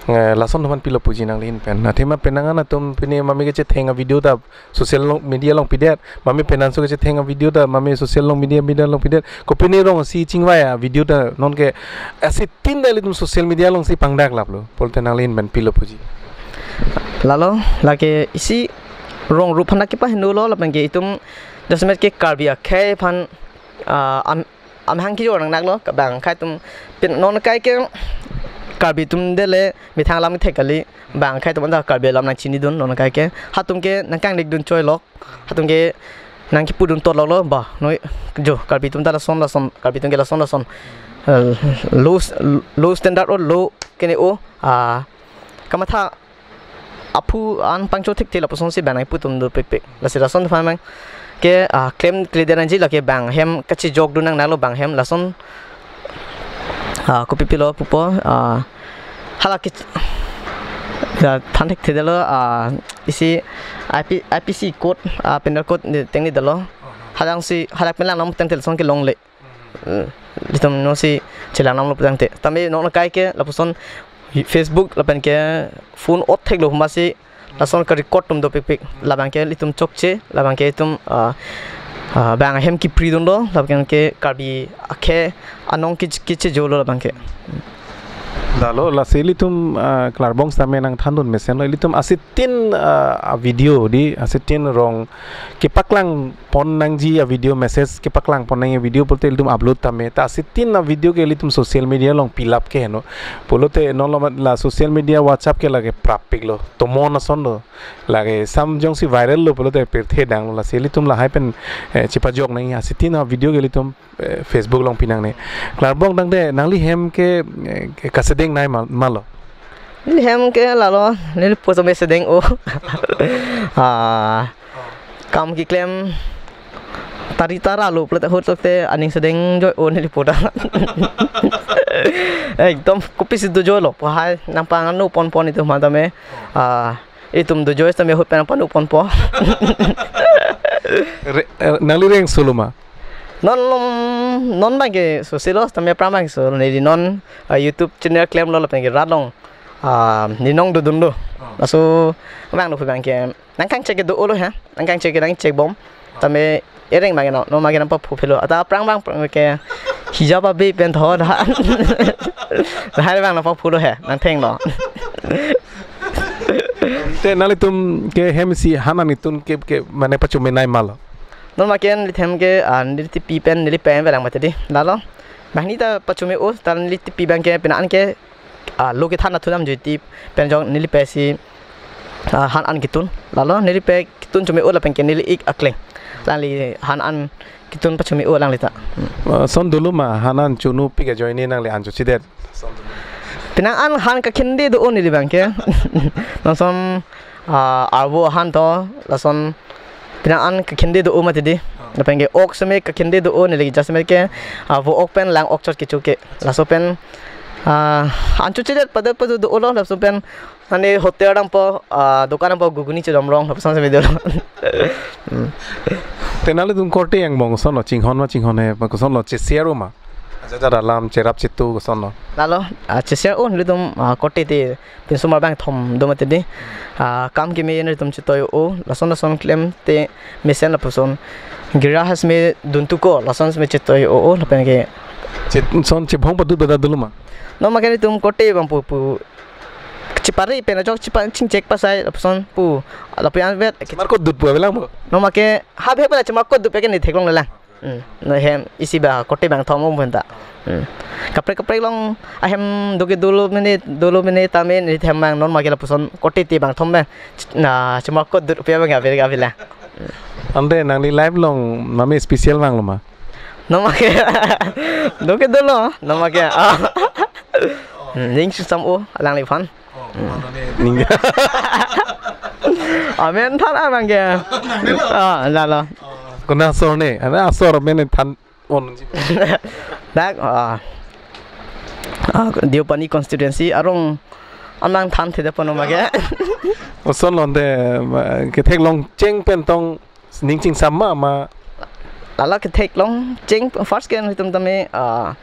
eh, lason atum aphan pilo puji nangli ahin pen? Athema penang an atum pine mame kechetheng a-video ta social along, media along pidet, mame penang so kechetheng a-video ta mame social along, media, media along pidet. Kopine rong isi chingvai a-video ta non ke asitin ta ilitum social media alongsi pangdaklaplo. Pulote nangli ahin pen pilo puji? Lalo, lake isi rong rup aphan kepaheno lo, lapen ke itum jasemet ke Karbi akhei aphan, ah, am, amahang kejor nangnaklo, ke bang akhei atum pen non akai ke Karbi atum dele methang alam thek kali, bang akhei atum anta Karbi alam nangchinidun, non akai ke hatum ke nangkangdikdun choilok, hatum ke nangkipudun totloklo, ba noi jo Karbi atum ta lason lason, Karbi atum ke lason lason, eh, low s-, low standard o low kene o, ah, kamatha aphu an pangcho thekthe lapusonsi bang nangpu atum dopikpik. Lasi lason aphan abangke, ah, klemkledet nangji, lake bang ahem kachejokdun nangnaklo bang ahem lason, ah, kopi pilo pupo, ah, hala ke, ya, than thekthedetlo, ah, isi I P, I P C code, ah, penal code ne tengnedetlo. Halangsi, hadak pen lang nang tengtel son kelongle. Eh, itum nonsi chelang nanglo putangte. Tame non akai ke lapuson Facebook lapen ke phone ot theklo masi lason ke-record atum dopikpik. Labang ke itum chokche, labang ke itum, ah, ah, bang ahem kipridunlo, labang ke Karbi akhei anong ke, kechejolo labang ke. Lalo, lasi ilitum, ah, klarbong sitame nangthandun mesenlo, ilitum asitin, ah, a-video di, asitin rong kepaklang pon nangji a-video, message kepaklang pon nangji a-video pulote ilitum upload tame. Ta asitin a-video ke ilitum social media along pilap ke heno. Pulote non lo mat la social media, WhatsApp ke lake prappiklo. Tomon asonlo. Lake sam jongsi viral lo pulote pirthe danglo, lasi ilitum lahai pen, eh, chepajok nangji, asitin a-video ke ilitum, eh, Facebook along pinangne. Klarbong tangte nangli hem ke, eh, ke kasedeng nai ma-, malo? Neli hem ke lalo, neli po seme sedeng o. Ah, kam keklem tari tara lo pulote ahut lote aning sedeng joi o neli po ta. Ekdom kopisi dojoilo, po hai nangpangno ponpon itum aphan tame. Ah, itum dojoi sitame ahut pen nangpangno ponpo. Re-, eh, nangli reng solo ma? Non lom, non abang ke so silo, tame aphrang abang so, neli non, ah, YouTube channel klemlo lapen ke rat along, ah, neli nong dodunlo. Oh. Laso abang lo abang ke nangkangchek ke do-olo he, nangkangchek ke nangchekbom. Tame ereng abang ke non, non abang ke nangpaphuphe lo. Ata aphrang abang, aphrang ke hijab abe pen tho da. Lahai abang nangpaphulo he, nangthenglo. Te nanglitum ke hem isi han an kitun ke, ke mane pachomenei ma lo? Non abang ke neli hem ke, ah, neli tipi pen neli pei avelang mati di. Lalo. Banghini ta pachome-o, ta neli tipi abang ke penang an ke, ah, lo kethan athunam jui tip pen jong neli pei si, ah, han an kitun. Lalo neli pei kitun chome-o lapen ke neli ik akleng. Alangli han an kitun pachome-o alangli ta. Hmm. Ah, son dolo ma han an chonopik ajoine nangli an chochidet? Penang an han kakhende do-o neli abang ke. Non son, ah, arvo ahan to, lason penang an kakhende do-o mati di. Ah. Lapen ke ok seme kakhende do-o neli, just me ke, ah, vo ok pen lang ok chot kecho ke. Laso pen, ah, an chochidet pado pado do-olo, laso pen mane hotel dampo, ah, dokan dampo guguni chedam rong, lapuson seme dolo. Hmm. Te nanglitum korte angbong kosonlo, chinghon ma chinghon he, kosonlo, che-share-o ma? Ajat ajat alam, cherap chetu kosonlo? Lalo, ah, che-share-o, nelitum, ah, korte te, pinsomar abang thom do mati di. Ah, kam keme nelitum chetoi-o, lason lason klem te mesen lapuson. Gira has me duntu ko, lason me chetoi-o, lapen ke. Che-, son chebhong padut beda dolo ma? Non abang ke nelitum korte abang pu, pu, chepari pen ajok chepa chingchek pasai, lapuson pu, lapu-an vet. Chemarkot dut pu avelang bo? Non abang ke, ha bhek pala chemarkot dut pen ke neli theklong lelang. Hmm. Non hem isi ba korte abang thom ong penta. Hmm. Kaprek kaprek along ahem doke dolo mene, dolo mene tame neli hem abang non abang ke lapuson korte te abang thom abang. Na chemarkot dut pu abang ave ave la. Ante nangli life along mame special vanglo ma? Non abang ke. Doke dolo, non abang ke. Ah. Hmm, ning sisam-o alangliphan. Oh, hmm. Ning. Amen than abang ke. Ah, lalo. Konat asor ne? Ana asor amen than on ji. Dak, ah, ah, Deopani constituency arong amang than thede pono abang ke. Osonlo ante, ma, ketheklong cheng pen tong ning chingsam ma, ma? Lalo ketheklong cheng first ke nelitum tame, ah,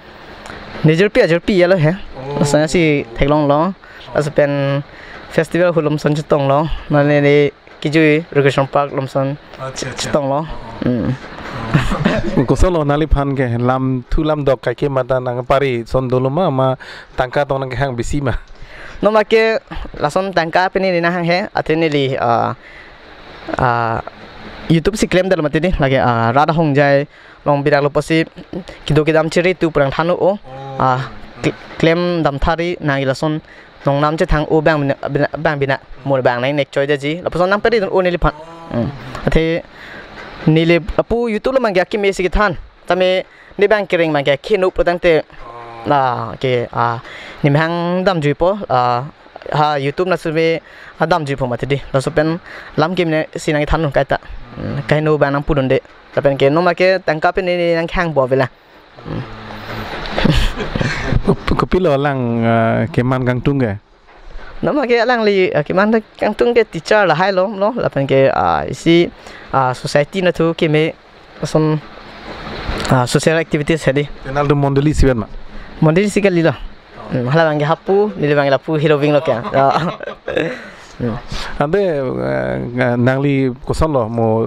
nejirpi ajirpi alo he. Oh. Lason si theklonglo. Laso pen festival hulum son chetonglo. Mane ne kijui Recreation Park along son. Acha, acha. Chetonglo. Oh, oh. Hmm. Oh. Kosonlo nangliphan ke lamthu lamdok kaike mata nangpari son dolo ma, ma tangka tong nangkehang besi ma? Non abang ke lason tangka pen neli nanghang he, athe neli, ah, ah, YouTube si klemdetlo mati di, lake, ah, rat ahongjai along birak lo pusi kedo kedam chere tu purang than-o. Oh. Ah, kl-, klem dam thari nang lason nongnam chethang-o abang bina, bina, abang bina. Mo abang nangnek choidetji. Lapuson nangpari dun-o neliphan. Hmm. Athe neli lapu YouTube along abang ke akeme si kethan. Tame ne abang kereng abang ke kheno putangte. La ke, ah, nemhang damjuipo, ah, ha YouTube na sube, ah, damjuipo mati di. Laso pen lam keme si nangthan kaita. Hmm, kaino abang nangpudunde. Lapen ke non abang ke tangka pen ne nangkehang bo avela. Hmm. Kop-, kopilo alang, ah, keman kangtung ke? Non abang ke alangli, ah, keman kangtung ke teacher lahai lo, lo, lapen ke, ah, isi, ah, society nathu keme ason, ah, social activities hedi. Te nanglitum mondoli isivet ma? Mondoli isi kalilo. Hmm, hala abang ke hapu, neli abang ke lapu heloving lo ke. Ah. Hmm. Ante, eh, nangli kosonlo mo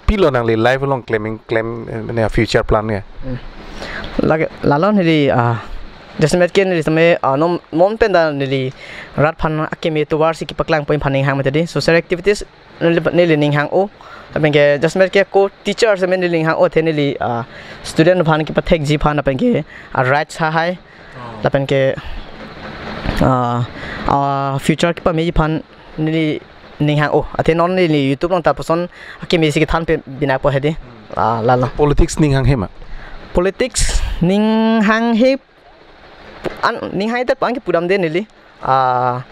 pilo nangli life along klem, klem, eh, ne future plan ke? Hmm. Lake, lalo neli, ah, jasemet ke neli tame, ah, non, non pen ta neli rat aphan akeme tovar si kepaklang poin aphan ninghang mati di. Social activities neli, neli ninghang-o. Lapen ke jasemet ke ko teacher seme neli ninghang-o, athe neli, ah, student aphan kepathekji aphan lapen ke, ah, rights ha hai. Oh. Lapen ke, ah, ah, future kepameji aphan neli ninghang-o. Athe non neli YouTube along ta puson akeme si kethan pen binapo hedi. Hmm. Ah, lalo. Politics ninghang he ma? Politics ninghang he an, ninghang te abang ke pudamde neli. Ah,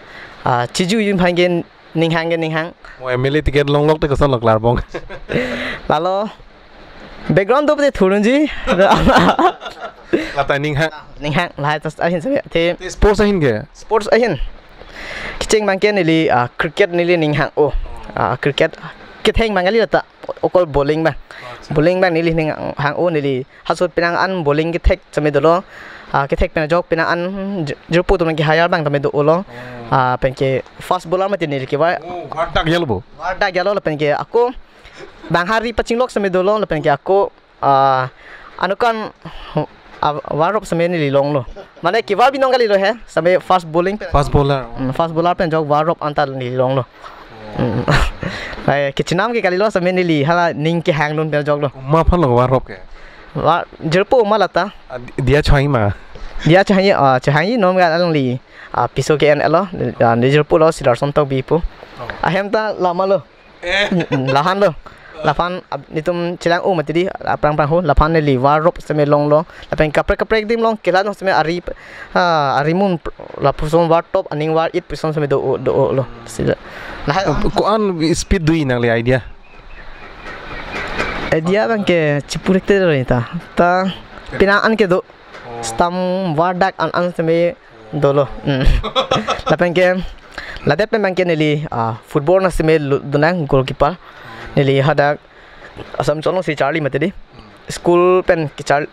ah, chiju yun aphan ke ninghang ke ninghang. Mo M L A ticket longlok te kosonlo klarbong? Lalo. Background do pute thurunji. Lata ninghang. Ninghang, lahai tas ahin sabi. Te, te sports ahin ke? Sports ahin. Kecheng abang ke neli, ah, cricket neli ninghang-o. Ah, cricket. Ketheng abang kali lata. okol bowling abang. Bowling abang neli ning hang-o, neli ha ahut penang an bowling kethek seme dolo. Ah, kethek pen ajok penang an jir-, jirpo atum ke hire abang tame do-olo. Ah, penke fast bowler mati neli kevar. Oh, wardak jalo bo. Wardak jalo lapenke ako bang hari pachinglok seme dolo lapenke ako, ah, anutkan, ah, warop seme neli longlo. Mane kevar binong kalilo he, seme fast bowling pen. Fast bowler. Hmm, fast bowler pen ajok warop anta neli longlo. Hmm. Eh, kechinam ke kalilo seme neli hala ning kehang dun pen ajoklo. Uma aphan lo warop ke? Wa, jirpo uma lata. Ah, di-, diya choi ma? Diya choi, ah, choi non ga alangli. Ah, piso ke-en lo, ah, ne jirpo lo Silarson Tokbi pu. Oh. Ahem ta lama lo. Eh. Mm, mm, lahan lo. Laphan, ab-, netum chelang-o mati di, aphrang phrang ho, laphan neli warop seme longlo. Lapen kaprek kaprek adim along kelang seme ari, ah, ari mun pr-, lapuson wartop, aning war-it puson seme do-o, do-olo. Sila. Lahai. Ko-an speed do-i nangli idea? Idea abangke chipu thekthe ri ta. Ta penang an kedo. Stamp wardak an an seme dolo. Hmm. Lapenke ladak pen abangke neli, ah, football na seme lu-, dunang goalkeeper. Neli hadak Assam Cholong si charli mati di. School pen kechar-,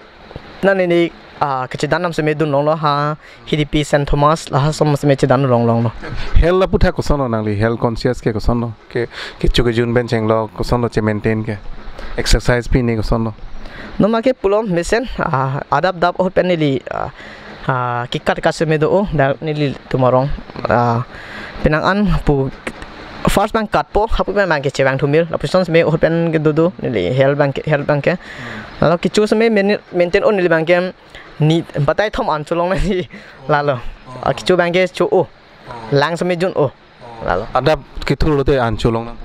na neli, ah, kechedan nam seme dun longlo ha Hidipi Saint Thomas laha ason seme chedan rong longlo. Health aputhak koson lo nangli, health conscious ke koson lo? Ke, kecho kejun pen chenglok, koson lo che-maintain ke? Exercise pine koson lo? Noma ke pulo mesen, ah, adap dap ahut pen neli, ah, ah, kekat kat seme do-o, dak nelitum arong. Ah, penang an pu first abang katpo, hapu pen abangke chevang thumir, lapuson seme ahut pen kedo do, neli health abangke, health abangke. Lalo kecho seme main-, maintain o neli abangke ni batai thom an cholong nangji lalo. Ah, kecho abangke cho-o. Lang seme jun-o. Lalo. Adap kethur lote an cholong nang.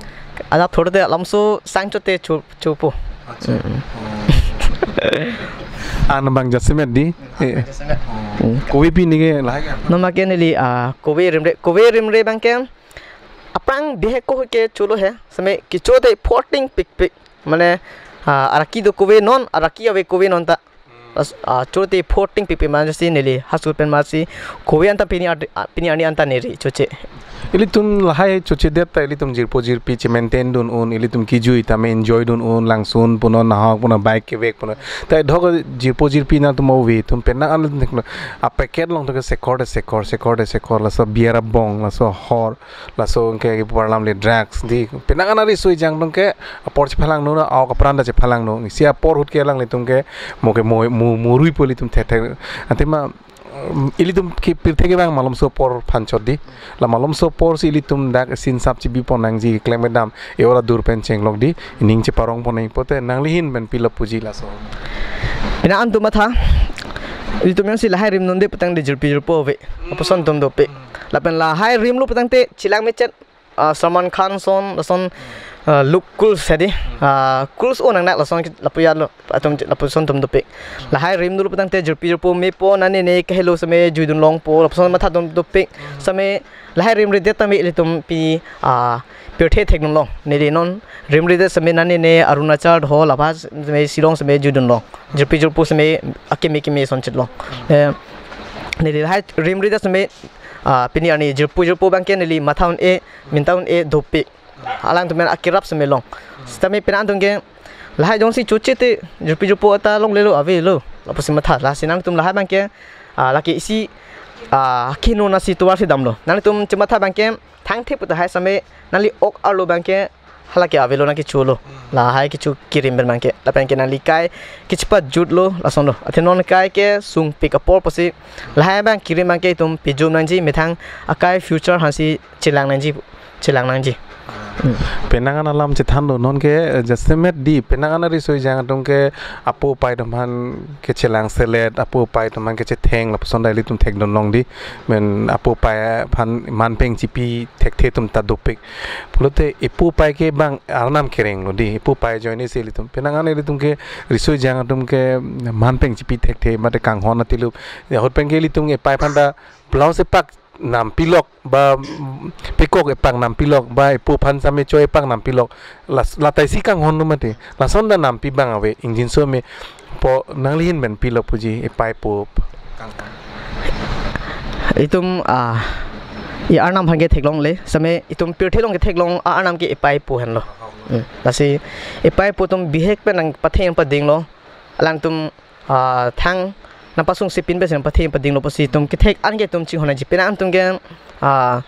Adap thurte alamso sang chote cho-, chopo. Acha. Mm. Oh. An abang jasemet di. Eh. Jasemet. Hmm. Kove pine ke lahai ke? Noma ke neli, ah, kove rimre, kove rimre abangke aphrang bihek ko ke cholo he. Seme kechote fourteen pik pik. Mane, ah, araki do kove non, araki ave kove non ta. Las-, ah, chote fourteen pik pik manjasi neli ha ahut pen masi kove anta pini ad-, ah, pini arni anta neli choche. Ilitum lahai chochedet ta ilitum jirpo jirpi che-maintain dun un, ilitum kejui tame enjoy dun un, langsun punon, nahok punon, bike kevek punon. Ta dok jirpo jirpi nangtum ove atum penang an ilitum theklo. A packet along to ke sekhor de sekhor, sekhor de sekhor, laso beer abong, laso hor, laso ke parlam le drugs di. Penang an ari soi jang atum ke apor chephalangno, na aok apran ta chephalangno. Si apor ahut ke alanglitum ke mo ke mo, mo, morui-po ilitum thek thek. Ante ma, um, ilitum ke pirthe ke abang malomso apor aphan chot di. La malomso apor si ilitum dak sinsap chibi pon nangji, klem kedam, e ora dur pen chenglok di, ning cheparong pon nang pote nangli ahin pen pilo puji laso? Penang an atum matha, ilitum jongsi lahai rimdunde putangte jirpi jirpo ave. Lapuson atum dopik. Lapen lahai rimlo putangte chelang mechet, ah, Salman Khan ason, lason, ah, Luke Cool si di, ah, Cool o nangnak lason lapu ajat lo, atum lapuson atum dopik. Lahai rimdunlo putangte jirpi jirpo mepo, nane ne kahelo seme juidun longpo, lapuson matha atum dopik. Seme lahai rimredet tame ilitum pi, ah, pirthe thekdun long. Neli non rimredet seme nane ne Arunachal ho labha seme Shillong seme juidun long. Jirpi jirpo seme akeme keme ason chet long. Eh, neli lahai rimredet seme, ah, pini arni jirpo jirpo abangke neli matha un-e, minta un-e dopik. Alangtum pen akerap seme long. Sitame penang atum ke lahai jongsi choche te jirpi jirpo ata longlelo avelo. Lapusi matha, lasi nangtum lahai abangke, ah, lake isi, ah, kino nasi tovar si damlo. Nangtum chematha abangke thangthe pu tahai seme nangli ok arlo abangke hala ke avelo nang kecholo. Lahai kecho kerim pen abangke. Lapen ke nangli kai kechepajutlo, lason lo. Athe non kai kesungpik apor pusi lahai abang kerim abangke itum pejum nangji, methang akai future aphansi chelang nangji, chelang nangji. Hmm. Penang an alam chethanlo non ke, eh, jasemet di, penang an ari soi jang atum ke apo apai atum aphan kechelang selet, apo apai atum aphan kechetheng, lapuson ta ilitum thekdun long di, men apo apai aphan manpeng chipi thekthe atum ta dopik. Pulote epo epai ke bang arnam kereng lo di, epo epai ajoine si ilitum. Penang an ilitum ke riso ejang atum ke manpeng chipi thekthe, mate kanghon atilup. Ya, ahut pen ke ilitum epai aphan ta blouse epak nampilok ba, mm, pekok epak nampilok ba, epo aphan same choi epak nampilok. Las-, lata isi kanghon lo mati. Lason ta nampi bang ave, ingjinso me po nangli ahin pen pilo puji epai epo. Itum, ah, e arnam aphan ke theklongle, same itum pirthe along ke theklong a-arnam ke epai epo henlo. Hmm. Lasi epei epo atum bihek pen nangpathe padinglo. Alangtum, ah, thang nangpasungse pin pensi nangpathe padinglo pusi itum kethek an ke itum chinghon nangji. Penang atum ke, ah,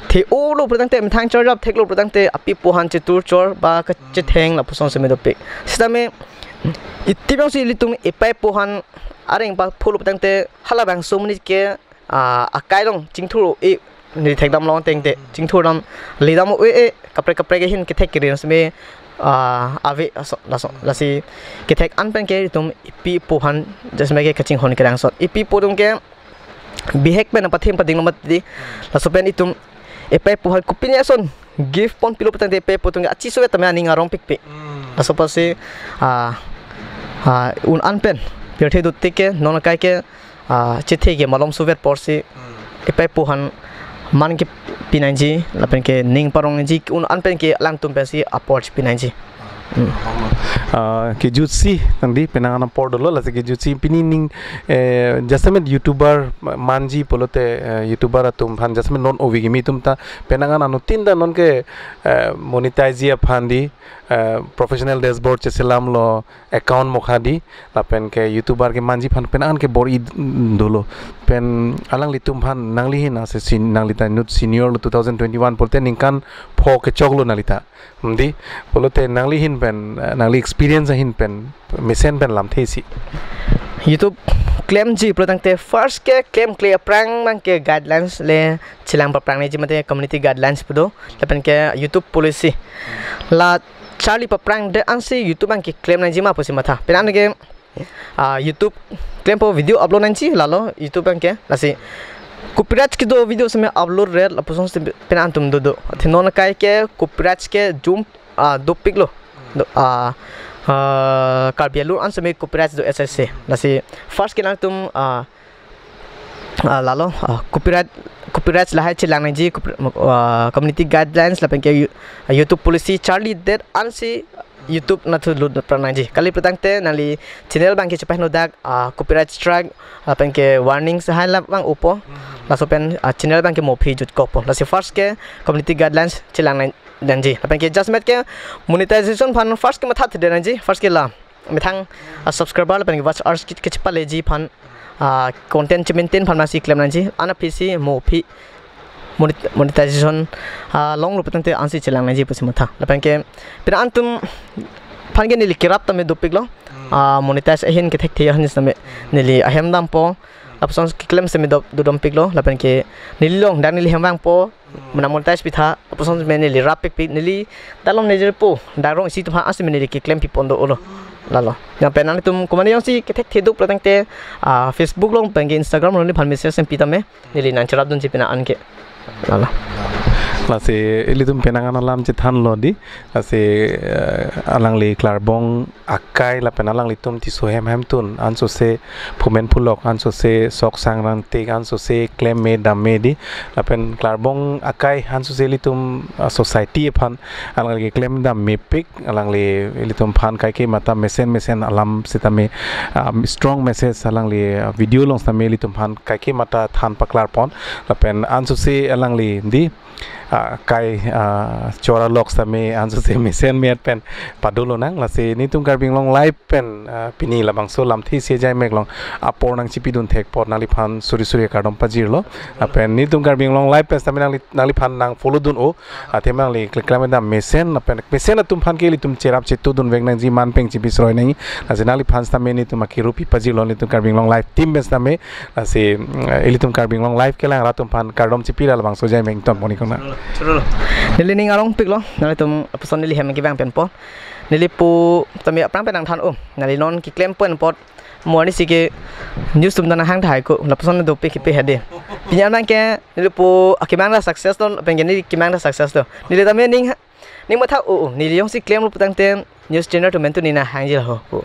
the-olo pulotangte, methang chorjap theklo pulotangte api apo aphan chetur chor ba kachetheng lapuson seme dopik. Sitame itip jongsi ilitum epei epo aphan areng papholo pulotangte halabangso amonit ke, ah, akai along chingthur-e, neli thekdam long tengte chingthurdam, ledam-e, kaprek kaprek ahin kethek kiri seme, ah, ave aso, laso, lasi kethek an pen ke itum epi epo aphan jasemet ke kachinghon kenangsot. Epi epo atum ke bihek pen nangpathe padinglo mati. Laso pen itum epei epo aphan kopine ason gift ponpilo pulotangte epei epo atum ke achiso-et tame aning arongpikpik. Hmm. Laso pusi, ah, ah, un an pen pirthe dotik ke non akai ke, ah, chethe ke malom suvet porsi, hmm, epei epo aphan man kepi nangji lapen ke ning parong nangji un an pen ke alangtum pensi apor chepi nangji. Hmm. Ah, kejutsi tangdi penang an apor dolo, lasi kejutsi pini ning, eh, jasemet YouTuber ma-, manji pulote, eh, YouTuber atum aphan jasemet non ove kimi atum ta penang an anuttin ta non ke, eh, monetize ji aphan di, eh, professional dashboard cheselamlo, account mokha di, lapen ke YouTuber kemanji aphan penang an ke bor-i dolo. Pen alanglitum aphan nanglihin ase sen-, nangli ta inut senior lo, two thousand twenty-one pulote ningkan pho kechoklo nangli ta. Hmm, di, pulote nanglihin pen, eh, nangli experience ahin pen, mesen pen lamthe isi. YouTube klemji pulotangte first ke klemkle aphrang abang ke guidelines le chelang paphrang nangji mate community guidelines pu do, lapen ke YouTube policy. La charli paphrangdet ansi YouTube abang keklem nangji ma pusi matha. Penang ke, ah, YouTube klempo video upload nangji lalo YouTube abang ke. Lasi copyright kedo video seme upload-ret lapuson seme penang atum dodo. Athe non akai ke copyright ke jum, ah, dopiklo. Do, ah, ah, Karbi Anglong an seme copyright do S S C. Lasi first ke nangtum, ah, ah, lalo, ah, copyright, copyright lahai chelang nangji, copy-, ah, community guidelines lapen ke You-, ah, YouTube policy charlidet ansi YouTube nangthu lut pran nangji. Kali pulotangte nangli channel abang ke chepahingno dak, ah, copyright strike lapen ke warning sehai labang upo. Laso pen, ah, channel abang ke mo aphi jutkokpo. Lasi first ke community guidelines chelang nang, nangji. Lapen ke jasemet ke monetization aphan first ke mathathedet nangji. First ke la methang, ah, subscriber lapen ke watch hours ke, kechepaleji aphan, ah, content che-maintain aphan masi klem nangji. An aphisi mo aphi monet-, monetization, ah, longlo pulotangte ansi chelang nangji pusi matha. Lapen ke penang atum aphan ke neli kerap tame dopiklo. Hmm. Ah, monetize ahin kethekthe ahin sitame neli ahem dampo. Lapuson keklem seme dop, dodompiklo. Lapen ke neli along dak neli hem vangpo. Hmm. Mena monetize pitha. Lapuson seme neli rappikpik. Neli dalom nejirpo. Dak rong isi atum aphan ansi me neli keklem pipon do-olo. Lalo. Yang penang atum komat jongsi kethekthe do pulotangte, ah, Facebook along pen ke Instagram along neliphan message seme pitame. Neli nangcherapdunji penang an ke. Lalo. Lasi ilitum penang an alam chethanlo di. Lasi, eh, alangli Klarbong akai lapen alanglitum Tisso hem hemtun ansose phumen phulok ansose sok sangrang tik ansose klem me dam me di. Lapen Klarbong akai ansose ilitum, ah, society aphan alangli klem dam mepik, alangli ilitum aphan kaike mata mesen mesen alam sitame, ah, strong message alangli, ah, video along sitame ilitum aphan kaike mata than paklarpon. Lapen ansose alangli di, ah, kai, ah, chora lok sitame ansose mesen me-et pen padolonang. Lasi nelitum Karbi Anglong Live pen, ah, pini labangso lamthe isi ajai mek along apor nangchipidun thek apot nangliphan suri suri kardom pajirlo. Lapen nelitum Karbi Anglong Live pen sitame nangli, nangliphan nang follow dun-o. Athema nangli klik klam dam mesen, lapen mesen atum aphan ke ilitum cherap chetudun vek nangji, man peng chipi sroi nangji. Lasi nangliphan sitame nelitum akirupi pajirlo nelitum Karbi Anglong Live team pen sitame. Lasi, mm, ilitum Karbi Anglong Live kelang rat atum aphan kardom chipi ra labangso ajai mek ingtonpon ikona. Chorolo. Neli ning arongpiklo, nanglitum aphuson neli hem kevang pen apot. Neli po tame aphrang pen nangthan-o. Nangli non keklem pen apot mo arnisi ke news atum ta nanghang tahai ko, lapuson dopik kepi hade. Pini an abang ke neli po akemang ta success lo, lapen ke neli kemang ta success lo. Neli tame ning ha-, ning matha-o, o, neli jongsi klemlo pulotangte news channel atum pen tu neli nanghangji ho, o.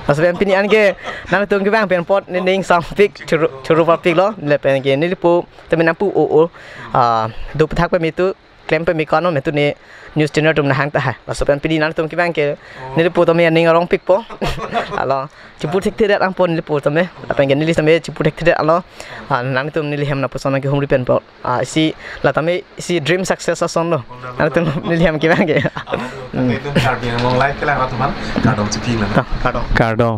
Laso pen pini an ke nangtum kevang pen apot neli ning sangpik choro, choro papiklo, lapen ke neli po tame nangpu-o, o. Ah, do pathak pame tu klem peme ko-an non, me tu ne news channel atum nahang tahai. Laso pen pini nangtum kevang ke neli pu tame aning arong pikpo. Alo, chipu thekthedet angpo neli pu tame. Lapen ke neli tame chipu thekthedet alo. Ah, nangtum neli hem lapuson nangkehumri pen po. Ah, isi la tame isi dream success ason lo. Nangtum neli hem kevang ke. Alo, ate itum Karbi Anglong Live kelang arat aphan kardom chipi lang. To, kardom. Kardom.